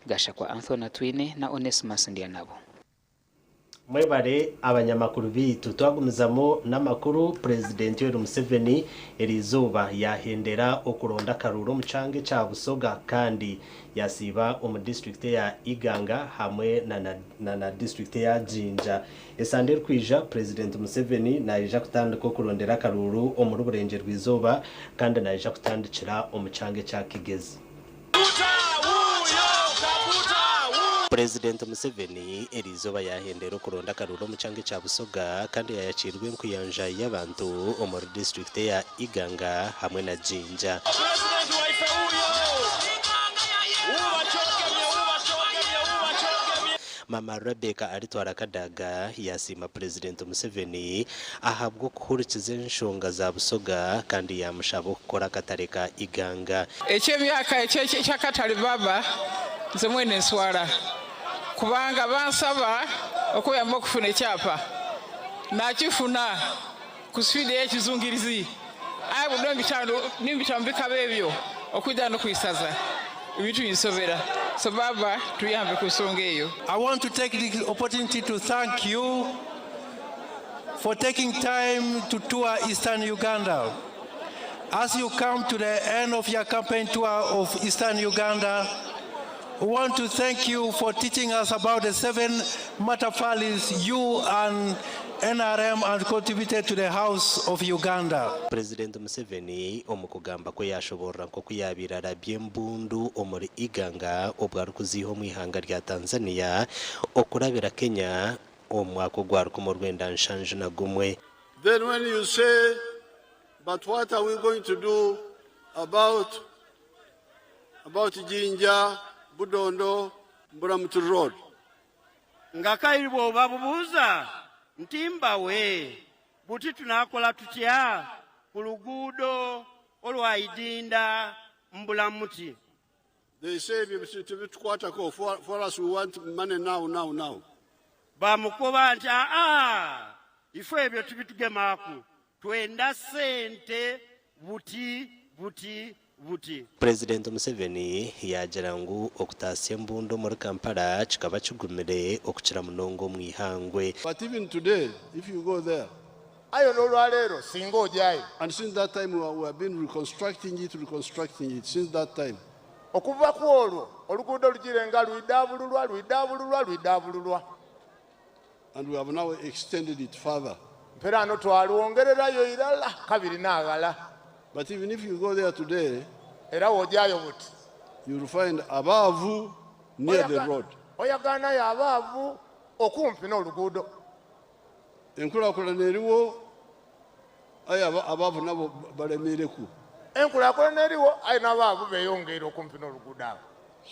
Gashakwa Anthony Atwine na Onesmus Ndyanabo. Mwebare abanyamakuru baitu. Twagumizamu n'amakuru, Purezidenti Yoweri Museveni eriizooba yahendera okuronda akaruuru omu kyanga ekya Busoga kandi yasiiba omu disiturikiti eya Iganga hamwe na na disiturikiti eya Jinja. Esande erikwija, Purezidenti Museveni naija kutandika okurondera akaruuru omuri Burengyerwa-izooba kandi naija kutandikira omu kyanga ekya Kigezi. Purezidenti Museveni eriizooba yaahendera okuronda akaruuru omu kyanga ekya Busoga kandi yaayakiirwa enkuyanja y'abantu omuri disiturikiti eya Iganga hamwe na Jinja. Maama Rebecca Alitwala Kadaga yaasiima Purezidenti Museveni ahabw'okuhurikiza enshonga za Busoga kandi yaamushaba okukora akatare ka Iganga. Eky'emyaka eky'akatale baba nze mwene nswala kubanga bansaba okuyamba okufuna ekyapa nakifuna ku speed ey'ekizungirizi aye buli lwembita mu bikaba ebyo okwidha n'okwisaza ebintu binsobera so baba tuyambe ku nsonga eyo. I want to take this opportunity to thank you for taking time to tour Eastern Uganda. As you come to the end of your campaign tour of Eastern Uganda, we want to thank you for teaching us about the 7 matafalis you and NRM and contributed to the House of Uganda. Purezidenti Museveni omu kugamba kwe yaashoboorora nk'oku yaabaire arabya embundu omuri Iganga obwo arikuziiha omu ihanga rya Tanzania okurabira Kenya omu mwaka ogwa 1971. Then when you say, but what are we going to do about Jinja, Budondo, Mburamuti Road? Nga kairi bw'oba bubuuza nti mbawe buti tunaakola tutya ku luguudo olwa Idinda Mbulamuti. They say tebitukwatako, for us we want money now, now, now. Bamukoba nti aa ifo ebyo tubitugemaaku twenda sente buti buti buti. Purezidenti Museveni yaagira ngu okutaasya embundu omuri Kampala kikaba kigumire okukira munonga omu ihangwe. But even today, if you go there, ayo n'olwaleero singa ojyayo. And since that time we have been reconstructing it, reconstructing it, since that time. Okuva ku olwo oluguudo lugirenga lwidaabululwa lwidaabululwa lwidaabululwa. And we have now extended it further. Mperaano twalwongererayo irala kabiri n'aghala. But even if you go there today, era w'ojyayo buti, you will find abaavu near the road. Oyagaanayo abaavu okumpi n'oluguudo. Enkulaakulana eriwo aye abaavu nabo balemeereku. Enkulaakulana eriwo aye n'abaavu beeyongeire okumpi n'oluguudo abo.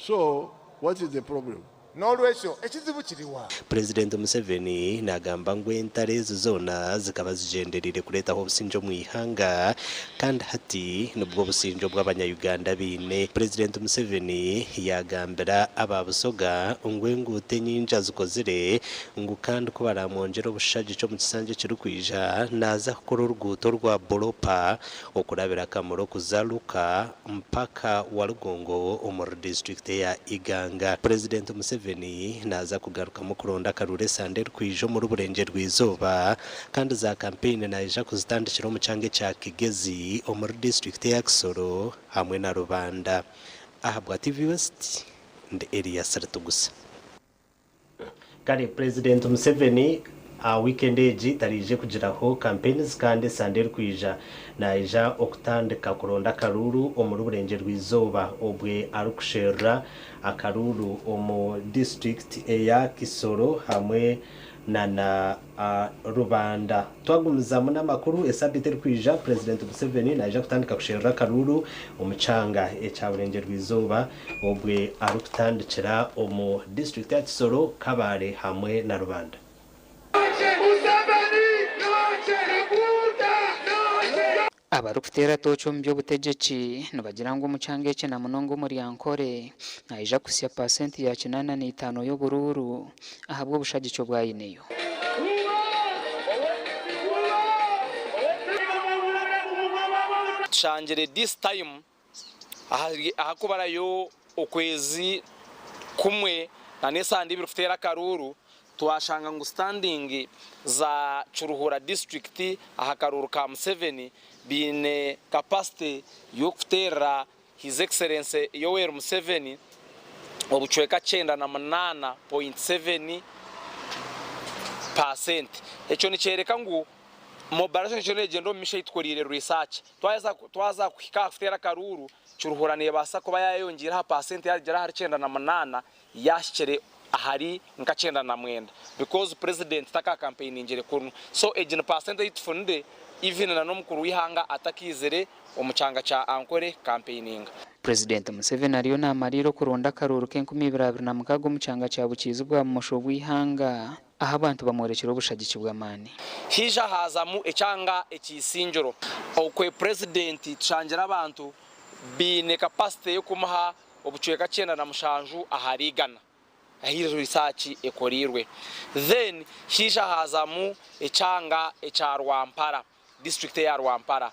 So what is the problem? N'olwekyo ekizibu kiriwa? Purezidenti Museveni naagamba ngu entare ezi zoona zikaba zigyendereire kureetaho obusingye omu ihanga kandi hati nibwo obusingye obu abanya-Uganda baine. Purezidenti Museveni yaagambira aba Busoga ngu enguuto enyingi azikozire ngu kandi ku baramwongyera obushagiki omu kisanja ekirikwija naaza kukora oruguuto rwa Boropa okurabira Kamuro kuza Luka mpaka Warugongo omuri disiturikiti eya Iganga. Purezidenti Museveni naaza kugarukamu kuronda akaruuru esande erikwija omuri Burengyerwa-izooba kandi za kampeyini naija kuzitandikira omu kyanga ekya Kigezi omuri disiturikiti eya Kisoro hamwe na Rubanda. Ahabwa TV West, ndi Elias Ritugusa. Kare Purezidenti Museveni aha wiikendi egi taraije kugiraho campaigns kandi esande erikwija naija okutandika kuronda akaruuru omuri Burengyerwa-izooba obwe arikusherura akaruuru omu disiturikiti eya Kisoro hamwe na Rubanda. Twagumizamu n'amakuru, esabiiti erikwija Purezidenti Museveni naija kutandika kusherura akaruuru omu kyanga ekya Burengyerwa-izooba obwe arikutandikira omu disiturikiti ya Kisoro, Kabale hamwe na Rubanda. Abarikuteera tooci omu by'obutegyeki nibagira ngu omu kyanga eki na munonga omuri Ankole naija kuhitsya paasenti ya 85 y'oburuuru ahabw'obushagiki obu aineyo. Tushangire this time Ahakubarayo okwezi kumwe na n'esande ibiri kuteera akaruuru, twashanga ngu standing za Kiruhura district aha karuuru ka Museveni baine capacity y'okuteerera His Excellency Yoweri Museveni obucweka 98.7 paasenti. Ekyo nikyoreka ngu Mobilization ekiriyo negyenda omu maisho eyitukoriire research. Twaheza twaza kuhika aha kuteera akaruuru, Kiruhura nebaasa kuba yayeyongyeire aha percent yagyera ahari 98 yahikire ahari nka 99 because president taka campaigningire kunu. So egi ni percent eyitufunire even na n'omukuru w'eihanga atakaizire omu kyanga kya Ankole campaigninga. Purezidenti Museveni ariyo namariira okuronda akaruuru k'enkumi ibiri abiri na mukaaga omu kyanga kya Bukiizi bwa bumosho bw'eihanga. Ahu abantu bamworekire obushagiki bw'amaani. Haija haazamu ekyanga eky'eisingiro. Okwe Purezidenti tushangire abantu baine kapasite y'okumuha obucweka 97 ahari igana ahu risaaki ekoreirwe. Then haija haazamu ekyanga ekya Rwampara, disiturikiti eya Rwampara.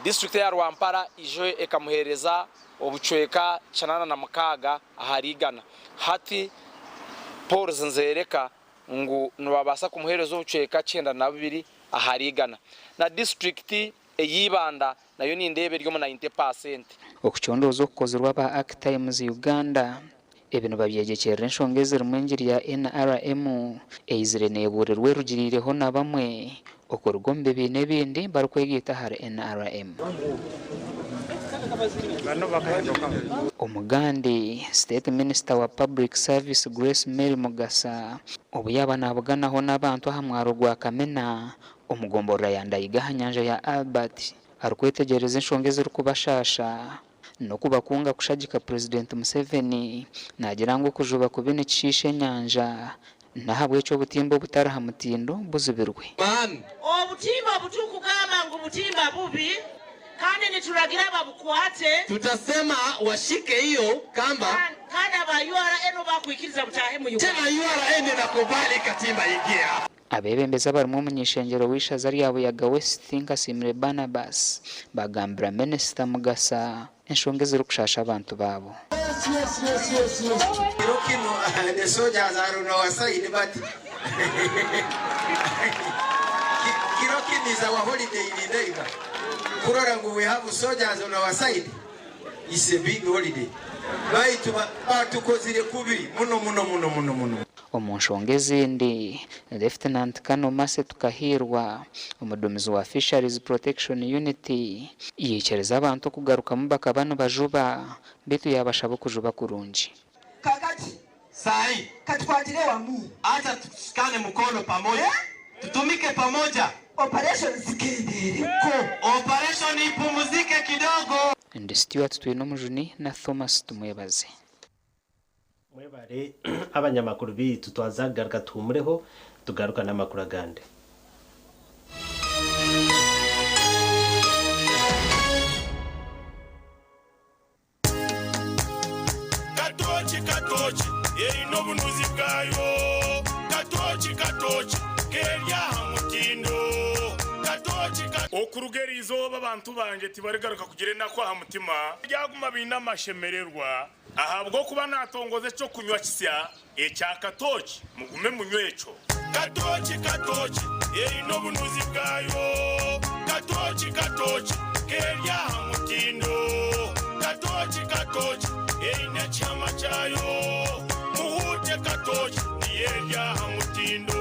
Disiturikiti eya Rwampara ijo ekamuheereza obucweka 86 ahari igana. Hati polls nizereka ngu nibabaasa kumuheereza obucweka 92 ahari igana. Na disiturikiti ey'Ibanda nayo nindeeba eri omu 90%. Okucondooza okukozirwe aba Archtimes Uganda, Ebi nibabyegyekyerera enshonga ezirimu engiri ya NRM eizire neebuurirwa erugiriireho na bamwe okuruga omu bibiina ebindi barikwegaita ahari NRM. Omugandi, State Minister wa Public Service Grace Mary Mugasa obu yaaba naabuganaho n'abantu aha mwaro gwa Kamina omu gomborora ya Ndayiga aha nyanja ya Albert arikwetegyereza enshonga ezirikubashaasha, N'okubakunga kushagika Purezidenti Museveni, naagira ngu okujuba kubi nikishiisha enyanja n'ahabw'ekyo obutimba obutari ha mutindo buzibirwe. Obutimba obuturikugamba ngu butimba bubi kandi nituragira babukwate. Tutasema washike hiyo kamba. Kandi aba URA bakwikiriza butaahe mu Uganda. Tena URA inakubali katimba ingie hapa. Abeebembezi abarimu omuny'eishengyero w'eishaza rya Buyaga West, Nkasiimire Barnabas, baagambira Minisita Mugasa enshonga ezirikushaasha abantu baabo. Omu nshonga ezindi, Lieutenant Colonel Mercy Tukahiirwa, omuduumizi wa Fisheries Protection Unit, yaikiriza abantu okugarukamu bakaba nibajuba beitu yaabashaba okujuba kurungi. Kakati Sahi katukwatire wamu. Acha tushikane mukono pamoja. Eh? Tutumike pamoja. Operation zikendereko. Operation ipumuzike kidogo. Ndi Stuart Twinomujuni na Thomas Tumwebaze. Mwebare abanyamakuru beitu twaza kugaruka tuhumureho tugaruka n'amakuru agandi. Katooki katooki eine obunuzi bwayo Katooki katooki keri aha mutindo Katooki ka. Okuruga eri izooba abantu bangye tibarigaruka kugira enaku aha mutima, baryaguma baine amashemererwa. Ahabw'okuba naatongoza eky'okunywa kisya ekya katooki, mugume munywe ekyo. Katooki, katooki, eine obunuzi bwayo. Katooki, katooki, k'eri aha mutindo. Katooki, katooki, eine ekihama kyayo. Muhuute katooki, niyo eri aha mutindo.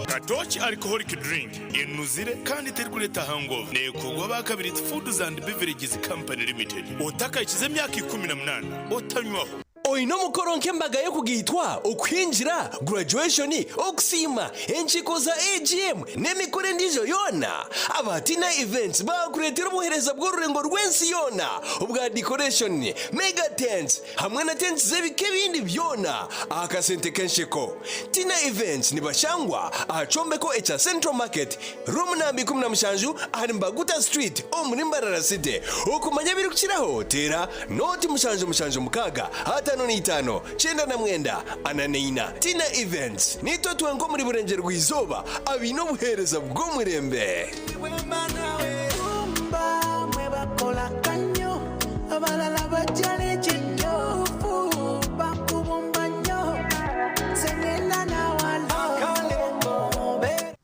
Katooki Alcoholic Drink enuzire kandi terikureeta hangover. Neekorwa aba Kabiriiti Foods and Beverages Company Limited. Otakahikize emyaka 18 otanywaho. Oine omukoro nk'embaga y'okugaitwa, okuhingira, graduation, okusiima, enkiiko za AGM n'emikoro endiijo yoona? Aba Tina Events baakureetera obuheereza bw'orurengo rw'ensi yoona obwa decoration, mega tents hamwe na tents z'ebika ebindi byona aha kasente k'ensheko. Tina Events nibashangwa aha kyombeko ekya Central Market, Room namba 17 ahari Mbaguta Street omuri Mbarara City. Okumanya ebirikukiraho teera noti 776 55 99 44. Tina Events, Niitwe twenka omuri Burengyerwa Izooba abaine obuheereza bw'omurembe.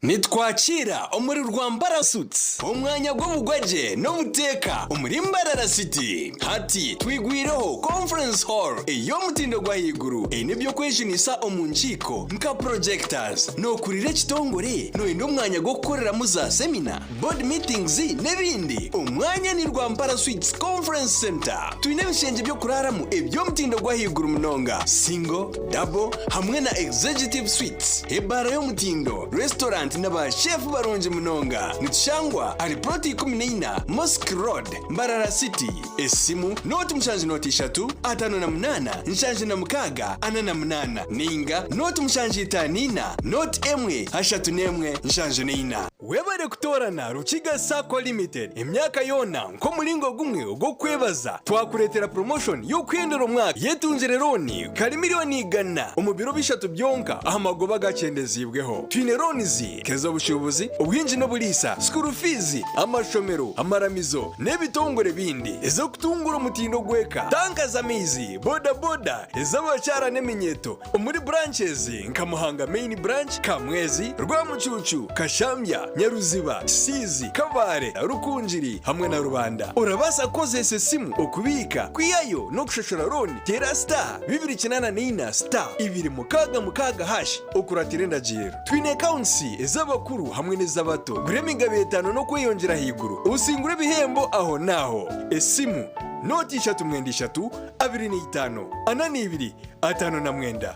Nitwakiira omuri Rwampara Suites, omwanya gw'obugwagye n'obuteeka omuri Mbarara City. Hati twigwireho Conference Hall ey'omutindo gw'ahaiguru eine eby'okwejunisa omu nkiiko nka projectors. Nookurira ekitongore? Nooyenda omwanya gw'okukoreramu za semina, board meetings n'ebindi? Omwanya ni Rwampara Suites Conference Centre. Twine ebishengye by'okuraaramu eby'omutindo gw'ahaiguru munonga, single, Double hamwe na Executive Suites, ebaara y'omutindo, restaurant na ba chef barungi munonga. Nitushangwa ahari plot 14 Mosque Road, Mbarara City. Esimu, noti mushanju noti ishatu, 58, 76, 48 ninga noti mushanju itaano ina, noti emwe, ashatu n'emwe, 74. Webare kutoorana Rukiga Sacco Limited emyaka yoona nk'omuringo gumwe ogw'okukwebaza. Twakureetera promotion y'okuhendera omwaka. Yetungire looni kari milioni igana omu biro bishatu byonka aha magoba agakyendeziibweho. Twine loans nk'ez'obushuubuzi, obuhingi n'oburiisa, school fees, amashomero, amaramizo n'ebitongore ebindi, ez'okutungura omutindo gw'eka, tanka z'amaizi, boda boda, ez'abakyara n'eminyeeto, Omuri branches nka Muhanga Main Branch, Kamwezi, Rwamucuucu, Kashambya, Nyaruziba, Kisiizi, Kabale, Rukungiri hamwe na Rubanda. Orabaasa kukozesa esimu okubiika, kwihayo n'okushashura looni. Teera star 284 star 266 hash okuratira endagiriro. Twine accounts ez'abakuru hamwe n'ez'abato. Gura emigabo etaano n'okweyongyera ahaiguru osingure ebihembo aho n'aho. Esimu, nooti ishatu mwenda ishatu, 25, 42. 59.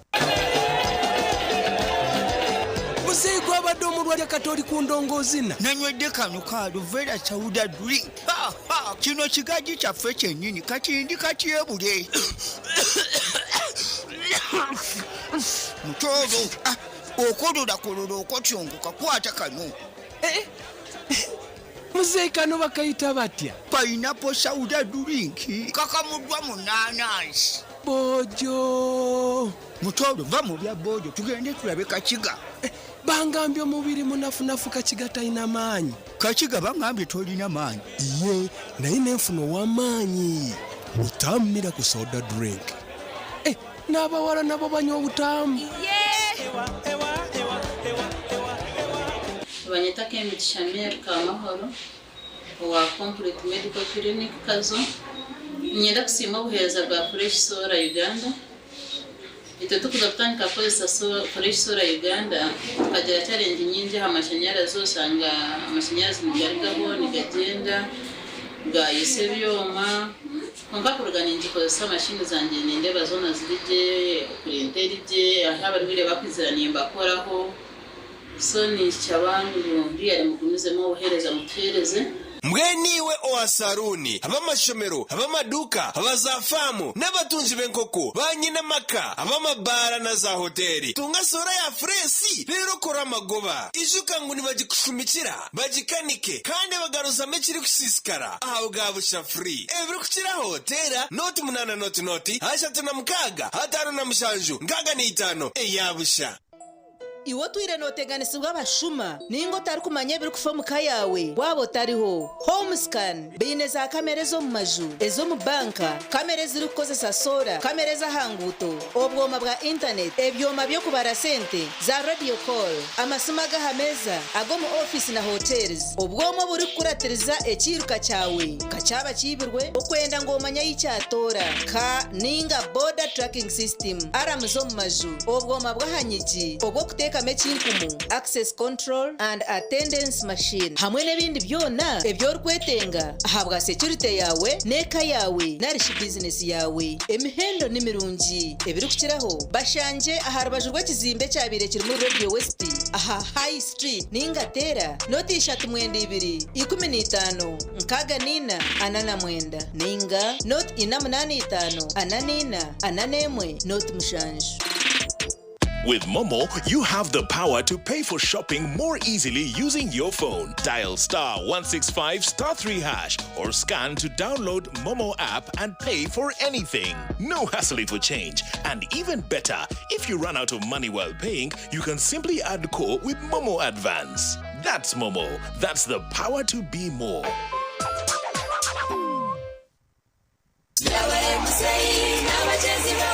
Muzeeyi gwabadde omulwadde kati oli ku ndongoozina. Nanywedde kano ka Aluvera Sauda Drink. Ha, ha, kino kigaji kyaffe kyennyini kati ndi katyebule. Mutooro, ah, okololakolola okotyongoka kwata kano. Eh, Muzeeyi kano bakayita batya? Pineapple Sauda Drink kakamuddwa mu naanansi. Boojo. Mutooro va mu bya boojo tugende tulabe Kakiga. Eh, bangambye omubiri munafunafu Kakiga talina maanyi. Kakiga bangambye tolina maanyi. Ye naye nenfuna ow'amaanyi. Butaamu Miracle Soda Drink. Eh, n'abawala nabo banywa obutaamu. Nibanyeta Kemigisha Mary Kamahoro owa Complete Medical Clinic Kazo. Niinyenda kusiima obuheereza bwa Fresh Solar Uganda. Itwe tukuza kutandika kukozesa Fresh Solar Uganda tukagira challenge nyingi aha mashanyarazi oshanga amashanyarazi nigarugaho nigagyenda gayisa ebyoma kwonka kuruga ningikozesa mashini zangye nindeeba zoona ziri gye, purinta eri gye, ahu abarwaire bakwizira nimbakoraho. So ninshaba ngu really mugumizemu obuheereza mutuheereze. Mbwenu iwe owa saruuni, ab'amashomero, ab'amaduuka, aba za faamu, n'abatungi b'enkoko, ba nyine amaka, ab'amabaara na za hoteeri, tunga soora ya fureesi reero okore amagoba. Ijuka ngu nibagikushumikira, bagikanike, kandi bagaruzamu ekirikusiisikara aha bwa busha free. Ebirikukiraho, teera nooti munaana nooti nooti, 36, 57, 65 eya busha. Iwe otwire nooteganisibwa abashuma nainga otarikumanya ebirikufa omu ka yaawe waaba otariho? Homescan baine za kamera ez'omu maju, ez'omu banka, kamera ezirikukozesa soora, kamera ez'aha nguuto, obwoma bwa intaneti, ebyoma by'okubara sente, za radio call, amasimu ag'aha meeza, ag'omu ofiisi na hotels, obwoma oburikukuratiriza ekiiruka kyawe ka kyaba kiibirwe, okwenda ngu omanye ahi kyatoora, ka nainga border tracking system, aramu z'omu maju, obwoma bw'aha nyigi, obw'okuteeka. Eky'okuteekamu ekinkumu, access control and attendance machine hamwe n'ebindi byona ebi orikwetenga ahabwa securite yaawe n'eka yaawe narishi bizinesi yaawe. Emihendo ni mirungi. Ebirikukiraho bashangye aha rubaju rw'ekizimbe ekyabaire kirimu Radio West aha High Street ninga teera noti ishatu mwenda ibiri, 15, 64, 49 ninga noti ina munaana itaano, 44, 41, noti mushanju. With Momo, you have the power to pay for shopping more easily using your phone. Dial star 165 star 3 hash or scan to download Momo app and pay for anything. No hassling for change. And even better, if you run out of money while paying, you can simply add core with Momo Advance. That's Momo. That's the power to be more.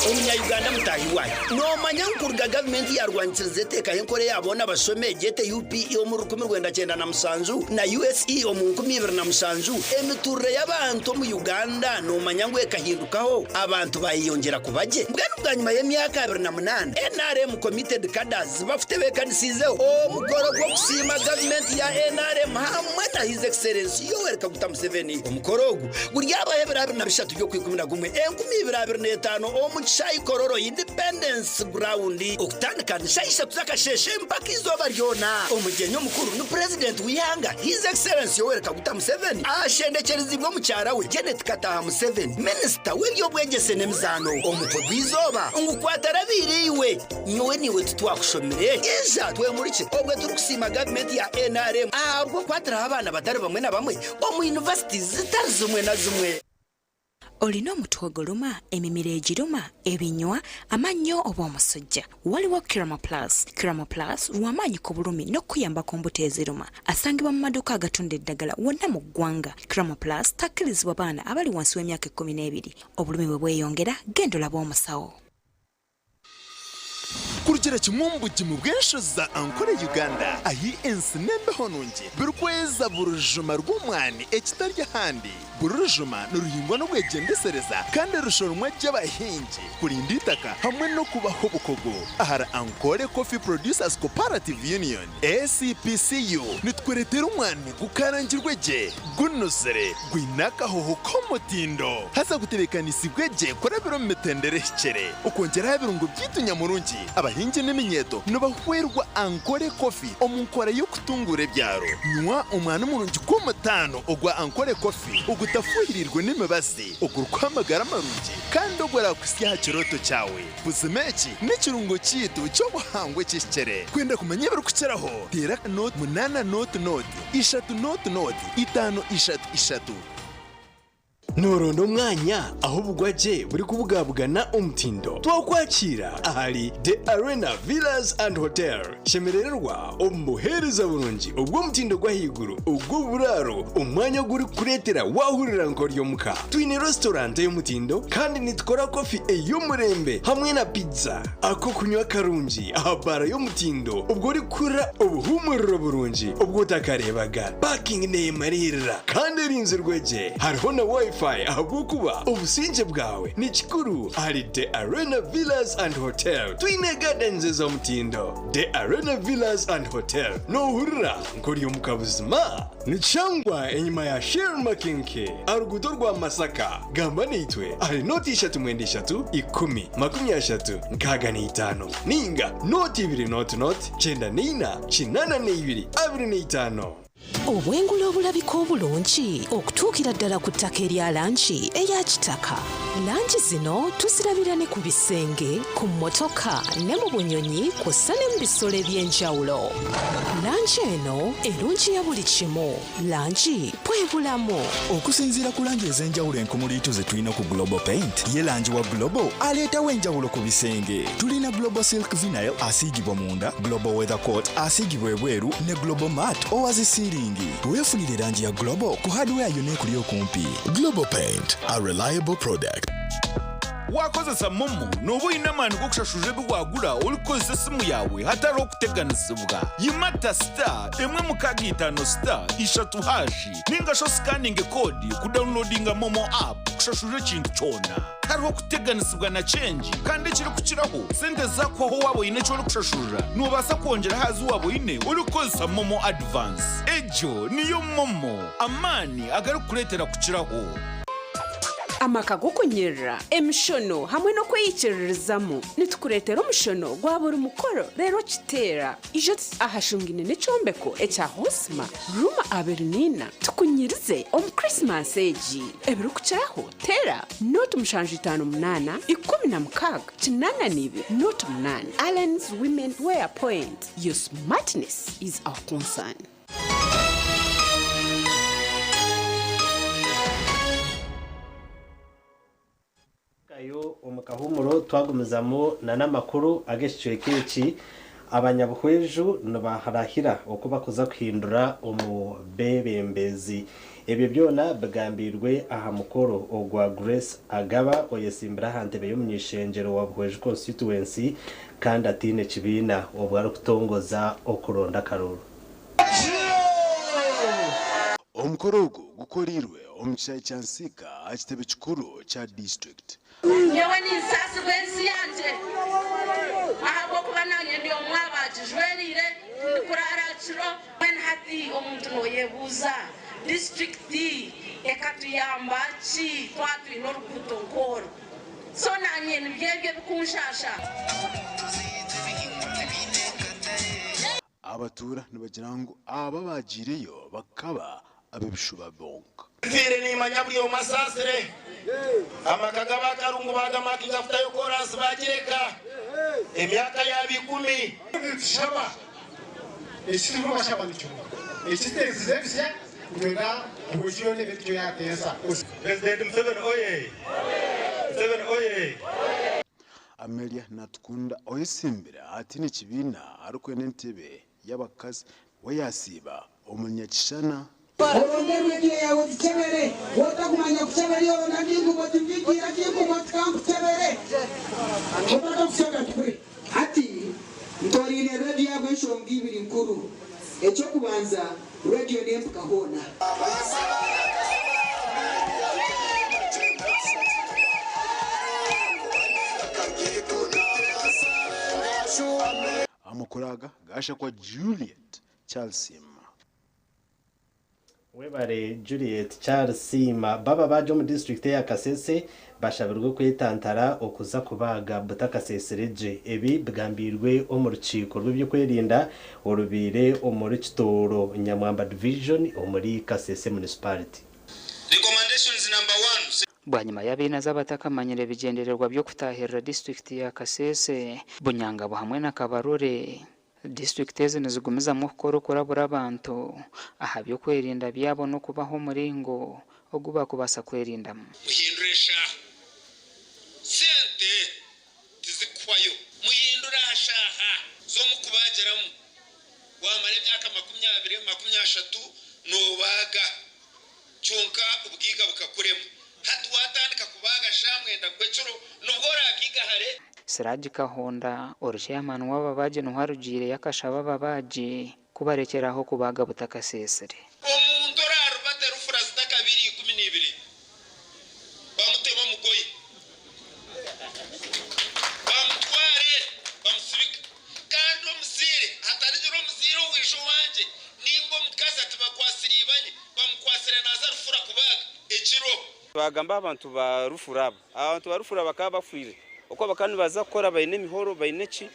Omunya-Uganda mutaahi waayo, noomanya ngu kuruga gavumenti yaarwanisiriza eteekaho enkora eya boona bashome egyete UPE omu 1997 na USE omu 2007, emituurire y'abantu omu Uganda noomanya ngu ekahindukaho abantu baayeyongyera kuba gye? Mbwenu bwanyima y'emyaka abiri na munaana, nrm Committed Cadres bafutebeekanisiizeho omukoro gw'okusiima gavumenti ya nrm hamwe na His Excellency Yoweri Kaguta Museveni. Omukoro ogu guryabaho ebiro 23 by'Okwikumi-na-gumwe, 2025 omu kishaayi Kololo Independence Ground okutandika ni shaaha ishatu z'akasheeshe mpaka eizooba ryona. Omugyenyi omukuru ni Purezidenti w'eihanga His Excellency Yoweri Kaguta Museveni ashendekyeriziibwe omukyara we Janet Kataaha Museveni, Minisita w'eby'obwegyese n'emizaano. Omutwe gw'eizooba ngu Kwatarabiire iwe, nyowe naiwe titwakushomire, ija twemurikye obwe turikusiima gavumenti ya nrm ahabw'okukwatiraho abaana batari bamwe na bamwe omu yunivasiti zitari zimwe na zimwe. Olina omutwe oguluma, emimiro egiruma, ebinywa, amannyo oba omusujja? Waliwo Kiramo Plus. Kiramo Plus lw'amaanyi ku bulumi n'okukuyamba ku mbuto eziruma. Asangibwa mu maduuka agatunda eddagala wonna mu ggwanga. Kiramo Plus takkirizibwa baana abali wansi w'emyaka ekkumineebiri. Obulumi bwe bweyongera, genda olabe omusawo. Kurugira kimwe omu bugimu bw'enshozi za Ankole Uganda, ahi ensi n'embeho nungi birikweza buri rujuma rw'omwani ekitari ahandi. Buri rujuma niruhingwa n'obwegyendesereza kandi rushoromwa gye abahingi kurinda eitaka hamwe n'okubaha obukugu. Ahari Ankole Coffee Producers Cooperative Union, ACPCU, nitukureetera omwani gukarangirwe gye, gunuzire, gwine akahoho k'omutindo haza gutebeekanisiibwe gye kurabira omu mitendera ehikire. Okwongyera aha birungo byaitu nyamurungi, abahingi n'eminyeeto nibahwerwa Ankole Coffee omu nkora y'okutunguura ebyaro. Nywa omwani murungi gw'omutaano ogwa Ankole Coffee ogutafuhiriirwe n'emibazi, ogurikuha amagara marungi kandi oguraakuhitsya aha kirooto kyawe. Buzima eki n'ekirungo kyaitu ky'obuhangwa ekihikire. Kwenda kumanya ebirikukiraho, teera nooti munaana nooti nooti ishatu nooti nooti itaano ishatu ishatu. Nooronda omwanya ahu obugwagye burikubugabugana omutindo? Twakwakiira ahari The Arena Villas and Hotel. Shemerererwa omu buheereza burungi obw'omutindo gw'ahaiguru ogw'oburaaro omu mwanya ogurikukureetera waahurira nk'ori omuka. Twine restaurant ey'omutindo kandi nitukora kofi ey'omurembe hamwe na pizza. Ak'okunywa karungi aha baara y'omutindo obwo orikuhurira obuhuumuriro burungi obu otakareebaga. Parking neeyemariirira kandi erinzirwe gye. Hariho na Wi-Fi ahabw'okuba obusingye bwawe ni kikuru ahari The Arena Villas and Hotel. Twine gardens ez'omutindo. The Arena Villas and Hotel noohurira nk'ori omuka buzima? Nikishangwa enyima ya Shell Makinke aha ruguuto rwa Masaka. Gamba naitwe ahari nooti ishatu mwenda ishatu ikumi makumi ashatu nkaaga na itaano nainga nooti ibiri nooti nooti kyenda na ina 82 25. Obwengula obulabika obulungi okutuukira ddala ku ttaka erya langi eya kitaka. Langi zino tuzirabira ne ku bisenge, ku mmotoka ne mu bunyonyi kw'ossa ne mu bisolo eby'enjawulo. Langi eno erungiya buli kimu. Langi bwe bulamu. Okusinziira ku langi ez'enjawulo enkumuliitu ze tulina ku Global Paint, ye langi wa Global aleetawo enjawulo ku bisenge. Tulina Global Silk Vinyl asiigibwa munda, Global Weather Coat asiigibwa ebweru ne Global Matte owa zi siiringi. Weefunire langi ya Global ku hardware yonna ekuli okumpi. Global Paint, a reliable product. Wakozesa MoMo nooba oine amaani g'okushashurira ebi waagura orikukozesa esimu yaawe hatariho kuteganisibwa. Yimata star emwe mukaaga itaano star ishatu hashi ninga shi osikaninge koodi kudawunilodinga MoMo app kushashurira ekintu kyona. Tihariho kuteganisibwa na kyengi kandi ekirikukiraho, sente zaakuhwaho waaba oine eki orikushashurira, noobaasa kwongyera aha zi waaba oine orikukozesa MoMo Advance. Egyo niyo MoMo, amaani agarikukureetera kukiraho. Amaka g'okunyirira, emishono hamwe n'okweyikiririzamu. Nitukureetera omushono gwa buri mukoro reero okiteera. Ija aha shongine n'ekyombeko ekya Hosma, ruumu 24, tukunyirize omu Krisimansi egi. Ebirikukiraho teera 0758 16 82 08. Allen's Women Wear Point, your smartness is our concern. Tugarukayo omu kahuumuro twagumizamu n'amakuru ag'ekicweka eki. Abanyabuhweju nibaharahira oku bakuza kuhindura omu beebembezi. Ebyo byona bigambiirwe aha mukoro ogwa Grace Agaba oyesimbire aha ntebe y'omuny'ishengyero wa Buhweju constituency kandi ataine kibiina obwo arikutongoza okuronda akaruuru. Omukoro ogu gukoreirwe omu kishaayi kya Nsiika aha kitebe kikuru kya disiturikiti. Nyowe ninsaasibwa ensi yangye, ahabw'okuba naanye ndi omwe aha baagijwereire, tindikuraara kiro. Mbwenu hati omuntu nooyebuuza, disiturikiti ekatuyamba ki twaba twine oruguuto nk'oru? So naanye nibyo ebyo ebikunshaasha. Abatuura nibagira ngu aba abaagiireyo bakaba ab'ebishuba bonka. Nfiire nimanya buri omwe asaasire. Amaka g'abakarungu baagamakinga kutayo koraasi baagireka emyaka yaaba ikumi. Nitushaba eki turikubashaba ni kimwe, ekiteesize ebisya nitwenda ngu yoona ebe nikyo yaateesa. Purezidenti Museveni oye! Museveni oye! Amelia Natukunda oyesimbire atiine kibiina arikwenda entebe y'abakazi we yasiiba omunyakishana. Oronde rediyo yaawe ogikyebere. Waaba otakumanya kukyebera iwe ronda ndingumu ogivigiire akingumu oti ka nkukyebere. Otakakushanga tukure. Hati ntoraine rediyo ahabw'enshonga ibiri nkuru. Eky'okubanza, rediyo n'empuka hoona. Amakuru aga gashakwa Juliet Kyalisiima. Webare Juliet Kyalisiima. Baba baagye omu disiturikiti eya Kasese bashabirwe kwetantara okuza kubaaga butakasesire gye. Ebi bigambiirwe omu rukiiko rw'ebyokwerinda orubaire omuri Kitooro Nyamwamba Division omuri Kasese Municipality. Recommendations number one. Bwanyima y'abainazi abatakamanyire bigyendererwa by'okutaahirira disiturikiti ya Kasese, Bunyangabo hamwe na Kabarole, disiturikiti ezi nizigumizamu okukora okurabura abantu aha by'okwerinda byabo n'okubaha omuringo ogu baakubaasa kwerindamu. Muhindure eshaaha. Sente tizikuhwayo. Muhindure aha shaaha z'omukubaagiramu. Waamara emyaka makumyabiri, makumyashatu noobaaga kyonka obugaiga bukakurema. Hati waatandika kubaaga shaaha mwenda gw'ekiro nibwo oraagiigahare. Siraji Kahonda, ori chairman w'ababaagi niho arugiireyo akashaba ababaagi kubarekyera aho kubaaga butakasesire. Omuntu oraarubate rufura zitakabiri 12, bamuteme omugoye, bamutware bamusibike. Kandi omuzaire, hatarigira omuzaire owaija owangye nainga omukazi ati bakwasire ibanye, bamukwasire naaza rufura kubaaga ekiro. Twagamba abantu ba rufura abo. Abantu ba rufura bakaba bafiire. Okwo bakaba nibaza kukora baine emihoro, baine ki,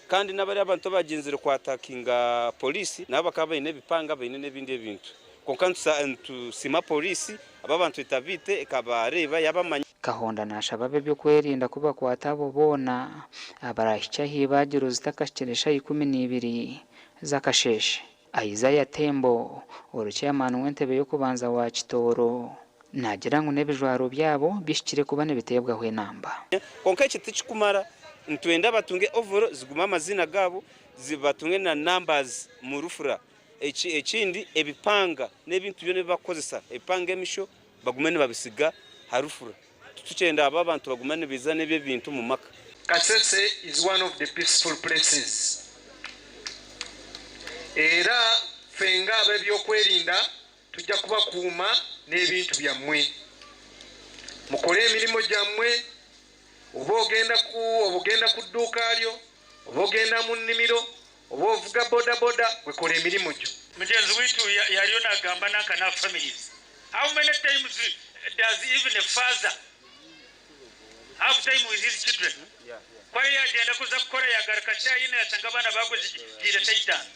kandi n'abari abantu abagyenzire kwatakinga poliisi nabo bakaba baine ebipanga, baine n'ebindi ebintu. Kwonka nitusiima poliisi aba abantu etabiite ekabareeba yabamanya. Kahonda naashaba ab'ebyokwerinda ku bakwata abo boona abarahikye aha ibaagiro zitakahikire shaaha 12 z'akasheeshe. Isaiah Tembo, ori chairman w'entebe y'okubanza wa Kitooro, naagira ngu n'ebijwaro byabo bihikire kuba nibiteebwaho enamba. Kwonka eki tikikumara, nitwenda batunge overall zigume amaziina gaabo, batunge na numbers mu rufura. Ekindi ebipanga n'ebintu byona ebi barikukozesa, ebipanga emisho bagume nibabisiga aha rufura. Titukyenda abo abantu baguma nibaija n'ebi ebintu omu maka. Kasese is one of the peaceful places era ffe nga ab'ebyokwerinda tujja kubakuuma n'ebintu byammwe. Mukole emirimu gyammwe oba ogenda ku oba ogenda ku dduuka lyo oba ogenda mu nnimiro oba ovuga bodaboda gwe kola emirimu gyo. Mugyenzi waitu yariyo nagamba nanka na families. How many times does even a father have time with his children? Kwari yagenda kuza kukora yagaruka shayina yasanga abaana baguzigiire shaitani.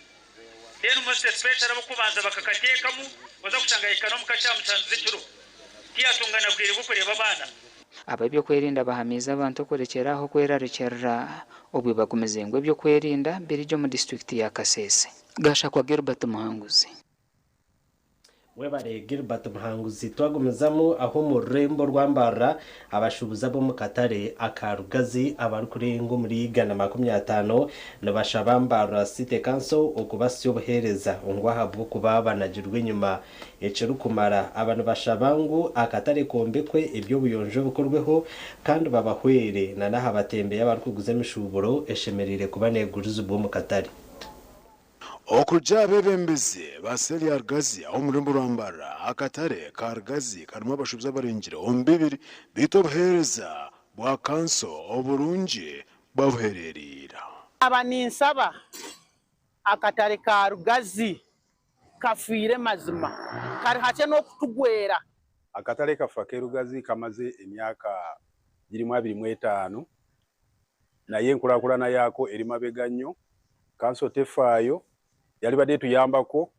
Then most especially abokubanza bakakateekamu oza kushanga yahika n'omuka kyamusanzu z'ekiro. Tiyatungana bwire bw'okureeba abaana. Ab'ebyokwerinda bahamiize abantu okurekyera aho okwerarikirira obwe bagumize ngu ebyokwerinda birigye omu disiturikiti ya Kasese. Gashakwa Gilbert Muhanguzi. Webare Gilbert Muhanguzi. Twagumizamu aho omu rurembo rwa Mbarara abashuubuzi ab'omu katare aka Rugazi abarikurenga omuri 150 nibashaba Mbarara City Council okubasya obuheereza ngu ahabw'okuba banagirwe enyima ekirikumara. Aba nibashaba ngu akatare kombekwe, eby'obuyonjo bikorweho kandi babahwere na n'aha batembeyi abarikuguza emishuuburo eshemereire kuba neegurizibwa omu katare. Okuruga abeebembezi ba seeri ya Rugazi ab'omu rurembo rwa Mbarara, akatare ka Rugazi karimu abashuubuzi abarengire omu bibiri beitu obuheereza bwa kanso oburungi bwabuherereire. Aba ninsaba akatare ka Rugazi kafiire mazima kari hakye n'okutugwera. Akatare kaffe ak'e Rugazi kamaze emyaka girimu 25 naye enkurakurana yaako eri mabega nnyo. Kanso tefaayo, yaribadde etuyambako.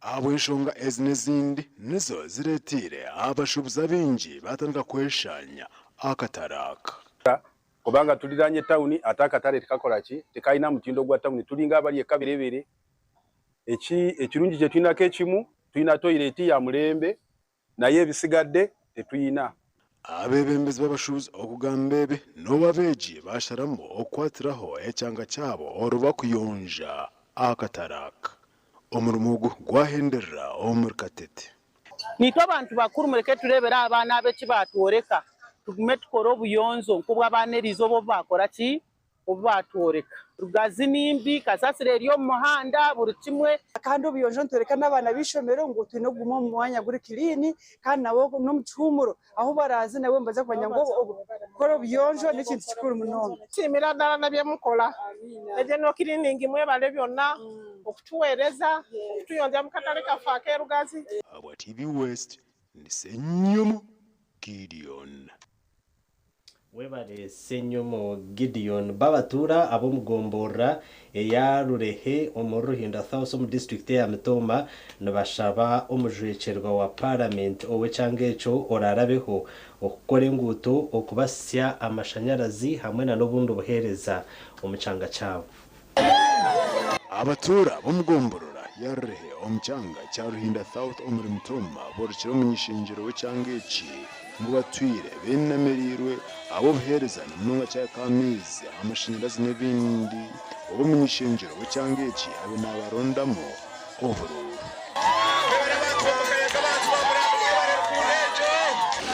Ahabw'enshonga ezi n'ezindi nizo zireeteire abashuubuzi abaingi baatandika kweshaanya akatare aka. Kubanga tuliraanye tawuni ate akatare tikakora ki, tikalina mutindo gwa tawuni, turinga abari e Kabirebere. Eki ekirungi kye twinako ekimu, twina toyireti ya murembe naye ebisigadde tetwina. Abeebembezi b'abashuubuzi okugamba ebi n'obu abeegi baasharamu okukwatiraho ekyanga kyabo oru bakuyonja akatare aka. Omurimo ogu gwahenderera omuri Katete. Naitwe abantu bakuru mureke tureebere abaana aba eki baatworeka, tugume tukore obuyonjo nk'obw'abaana eriizooba obu baakora ki? Obu baatworeka. Rugazi ni mbi, kasasiro eri omu muhanda, buri kimwe. Kandi obuyonjo nitworeka n'abaana b'eishomero ngu twine kuguma omu mwanya guri kiriini kandi nabo n'omu kihuumuro ahu baraaze nabo nibaza kumanya ngu okukora obuyonjo n'ekintu kikuru munonga. Nsiimira ddala na byemukola. General Cleaning mwebale byonna okutuweereza, okutuyonja mu katale kaffe ak'e Rugazi. Ahabwa TV West, ndi Ssenyomo Gideon. Webare Ssenyomo Gideon. Babatuura ab'omu gomborora eya Rurehe omuri Ruhinda South omu disiturikiti eya Mitooma nibashaba omujwekyerwa wa Paramenti ow'ekyanga ekyo oraarabeho okukora enguuto, okubasya amashanyarazi hamwe na n'obundi buheereza omu kyanga kyabo. Abatuura b'omu gomborora ya Rurehe omu kyanga kya Ruhinda South omuri Mitooma borekire omuny'ishengyero w'ekyanga eki ngu batwire benamereirwe ahabw'obuheereza na munonga kyahika aha maizi, amashanyarazi n'ebindi obu omuny'ishengyero w'ekyanga eki abaire nabarondamu oburuuru.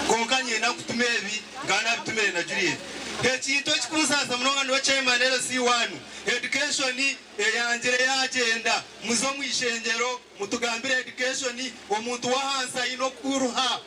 Kwonka niinyenda kutuma ebi nkaba naabitumire na Juliet. Ekintu ekikunsaasa munonga niwe chairman LC one, education eyangire yaagyenda. Muze omu ishengyero mutugambire education, omuntu w'ahansi aine okuruha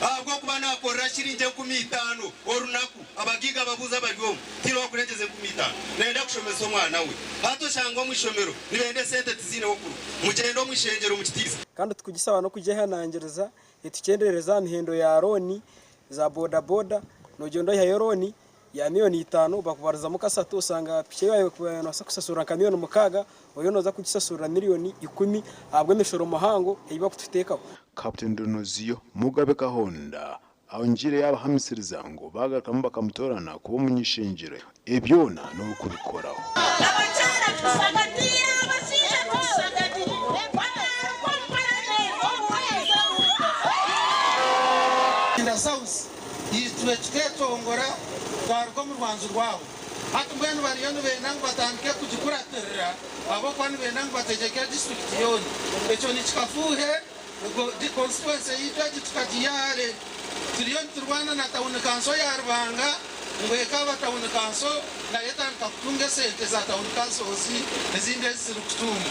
ahabw'okuba naakorera shiringi 5000 orunaku. Abagaiga babuuza abari omu, tihaine owakurengyeza 5000 nayenda kushomesa omwana we. Hati oshanga omu ishomero nibenda esente tiziine h'okuruga. Mugyende omu ishengyero mukitiise. Kandi tukugisaba n'okugyehanangiriza etukyenderereze aha mihendo ya looni za boda boda, nogyenda oihayo looni ya 5,000,000 bakubarizamu kasatu osanga piki yaawe nobaasa kusasurira nka 6,000,000 oriyo nooza kugisasurira 10,000,000 ahabw'emishoro muhango ei bakututeekaho. Captain Donozio Mugabe Kahonda ayongiire yaabahamisiriza ngu baagarukamu bakamutoorana kuba omuny'ishengyero ebyona n'okubikoraho. Ruhinda South itwe tuketongora twaruga omu rwanju rwabo. Hati mbwenu bariyo nibenda ngu batandike kugikuratirira ahabw'okuba nibenda ngu bategyeke disiturikiti yoona. Ekyo nikikafuuhe, constituency yaitu egi tukagiiha hare. Turiyo niturwana na tauni kanso ya Rubanga ngu ekaaba tauni kanso nayo etandika kutunga esente za tauni kansozi ezindi ezi zirikutunga.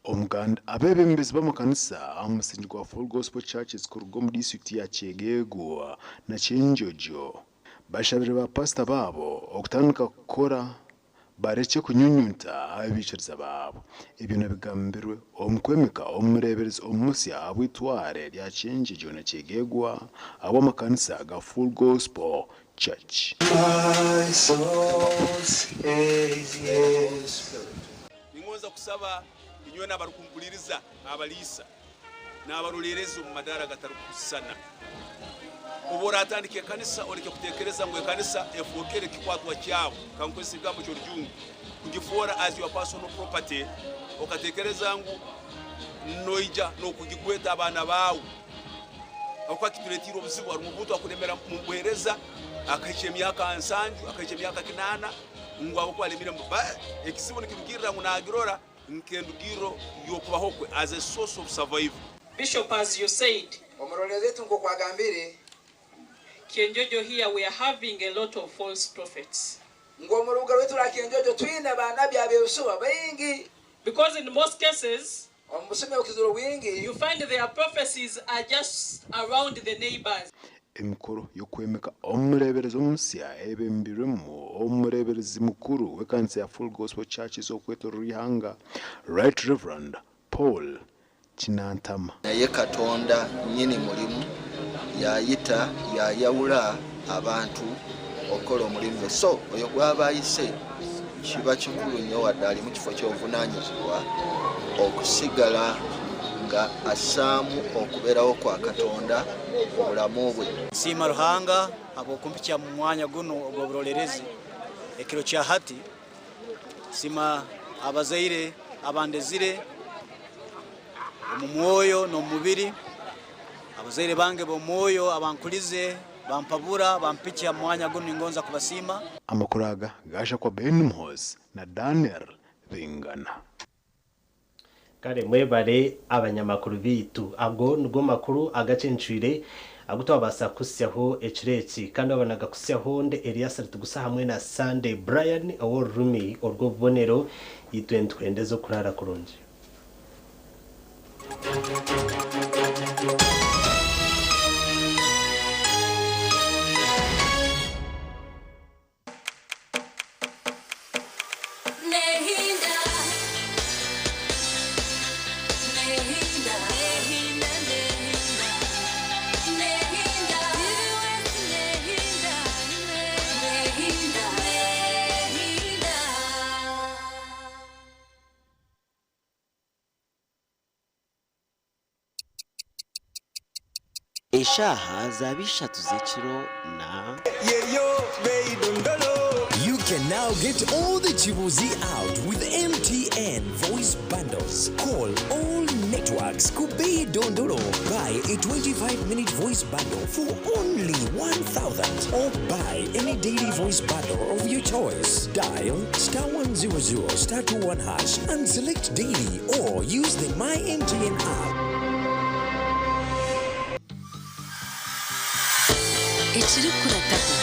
Omuganda abeebembezi b'amakanisa aha musingi gwa Full Gospel Churches kuruga omu disiturikiti ya Kyegegwa na Kyenjojo bashabire ba pasita baabo okutandika kukora barekye kunyunyunta abaikiriza baabo. Ebyo nabigambirwe omu kwemeka omureeberezi omusya ahabw'eitware rya Kyenjojo na Kyegegwa ahabw'amakanisa ga Full Gospel Church. My soul says yes. Ningonza kusaba inywena abarukumpuliriza abaliisa n'abaroleerezi omu madaara agatarukusisana. Obu oratandika ekanisa oleke kuteekereza ngu ekanisa efookere kikwatwa kyawe, kankozese ekigambo ky'Orujungu, kugifoora as your personal property, okateekereza ngu noija n'okugigweta abaana baawe. Habwokuba kituletiire obuzibu, harumu omuntu akulemera omu buheereza akahikya emyaka nsanju, akahikya emyaka kinaana ngu habwokuba alemire, ekizibu nikirugirra ngu nagirora nk'endugirro y'okubaho kwe, as a source of survival. Bishop, as you said, Omuroleerezi nk'oku agambire, Kyenjojo here we are having a lot of false prophets. Ngu omu rubuga rwaitu rwa Kyenjojo twine baanabi ab'ebisuba baingi. Because in most cases, Omu busumi obukizire obwingi, you find their prophecies are just around the neighbors. Emikoro y'okwemeka omureeberezi omusya ebembirwemu omureeberezi mukuru w'ekanisa ya Full Gospel Churches okwetorora eihanga, Right Rev. Paul Kinantama. Naye Katonda nnyini mulimu y'ayita, y'ayawula abantu okukola omulimu gwe. So oyo gw'aba ayise kiba kikulu nnyo wadde ali mu kifo ky'obuvunaanyizibwa okusigala nga assaamu okubeerawo kwa Katonda mu bulamu bwe. Nsiima Ruhanga habw'okumpikya mu mwanya gunu ogw'oburoleerezi ekiro kya hati. Nsiima abazaire abandezire omu mwoyo n'omu mubiri, abazaire bange b'omwoyo abankulize, bampabura, bampikya mu mwanya gunu ningonza kubasiima. Amakuru aga gaashakwa Ben Muhoozi na Daniel Bingana. Kare mwebare abanyamakuru baitu. Ago nigo makuru agacencwire agu twabaasa kuhitsyaho ekiro eki. Kandi waaba nagakuhitsyaho ndi Elias Ritugusa hamwe na Sunday Brian ow'orurimi orw'obubonero. Itwe nitukwendeza okuraara kurungi. Eshaaha zaaba ishatu z'ekiro na. You can now get all the Chibuzi out with MTN voice bundles. Call all networks Kubei Dondolo. Buy a 25-minute voice bundle for only 1,000 or buy any daily voice bundle of your choice. Dial star 100 star 21 hash and select daily or use the My MTN app. Ekirikurataho.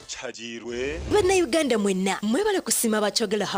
Kihagiirwe. Bannayuganda mwenna mwebale kusiima aba Kyogero Herbal.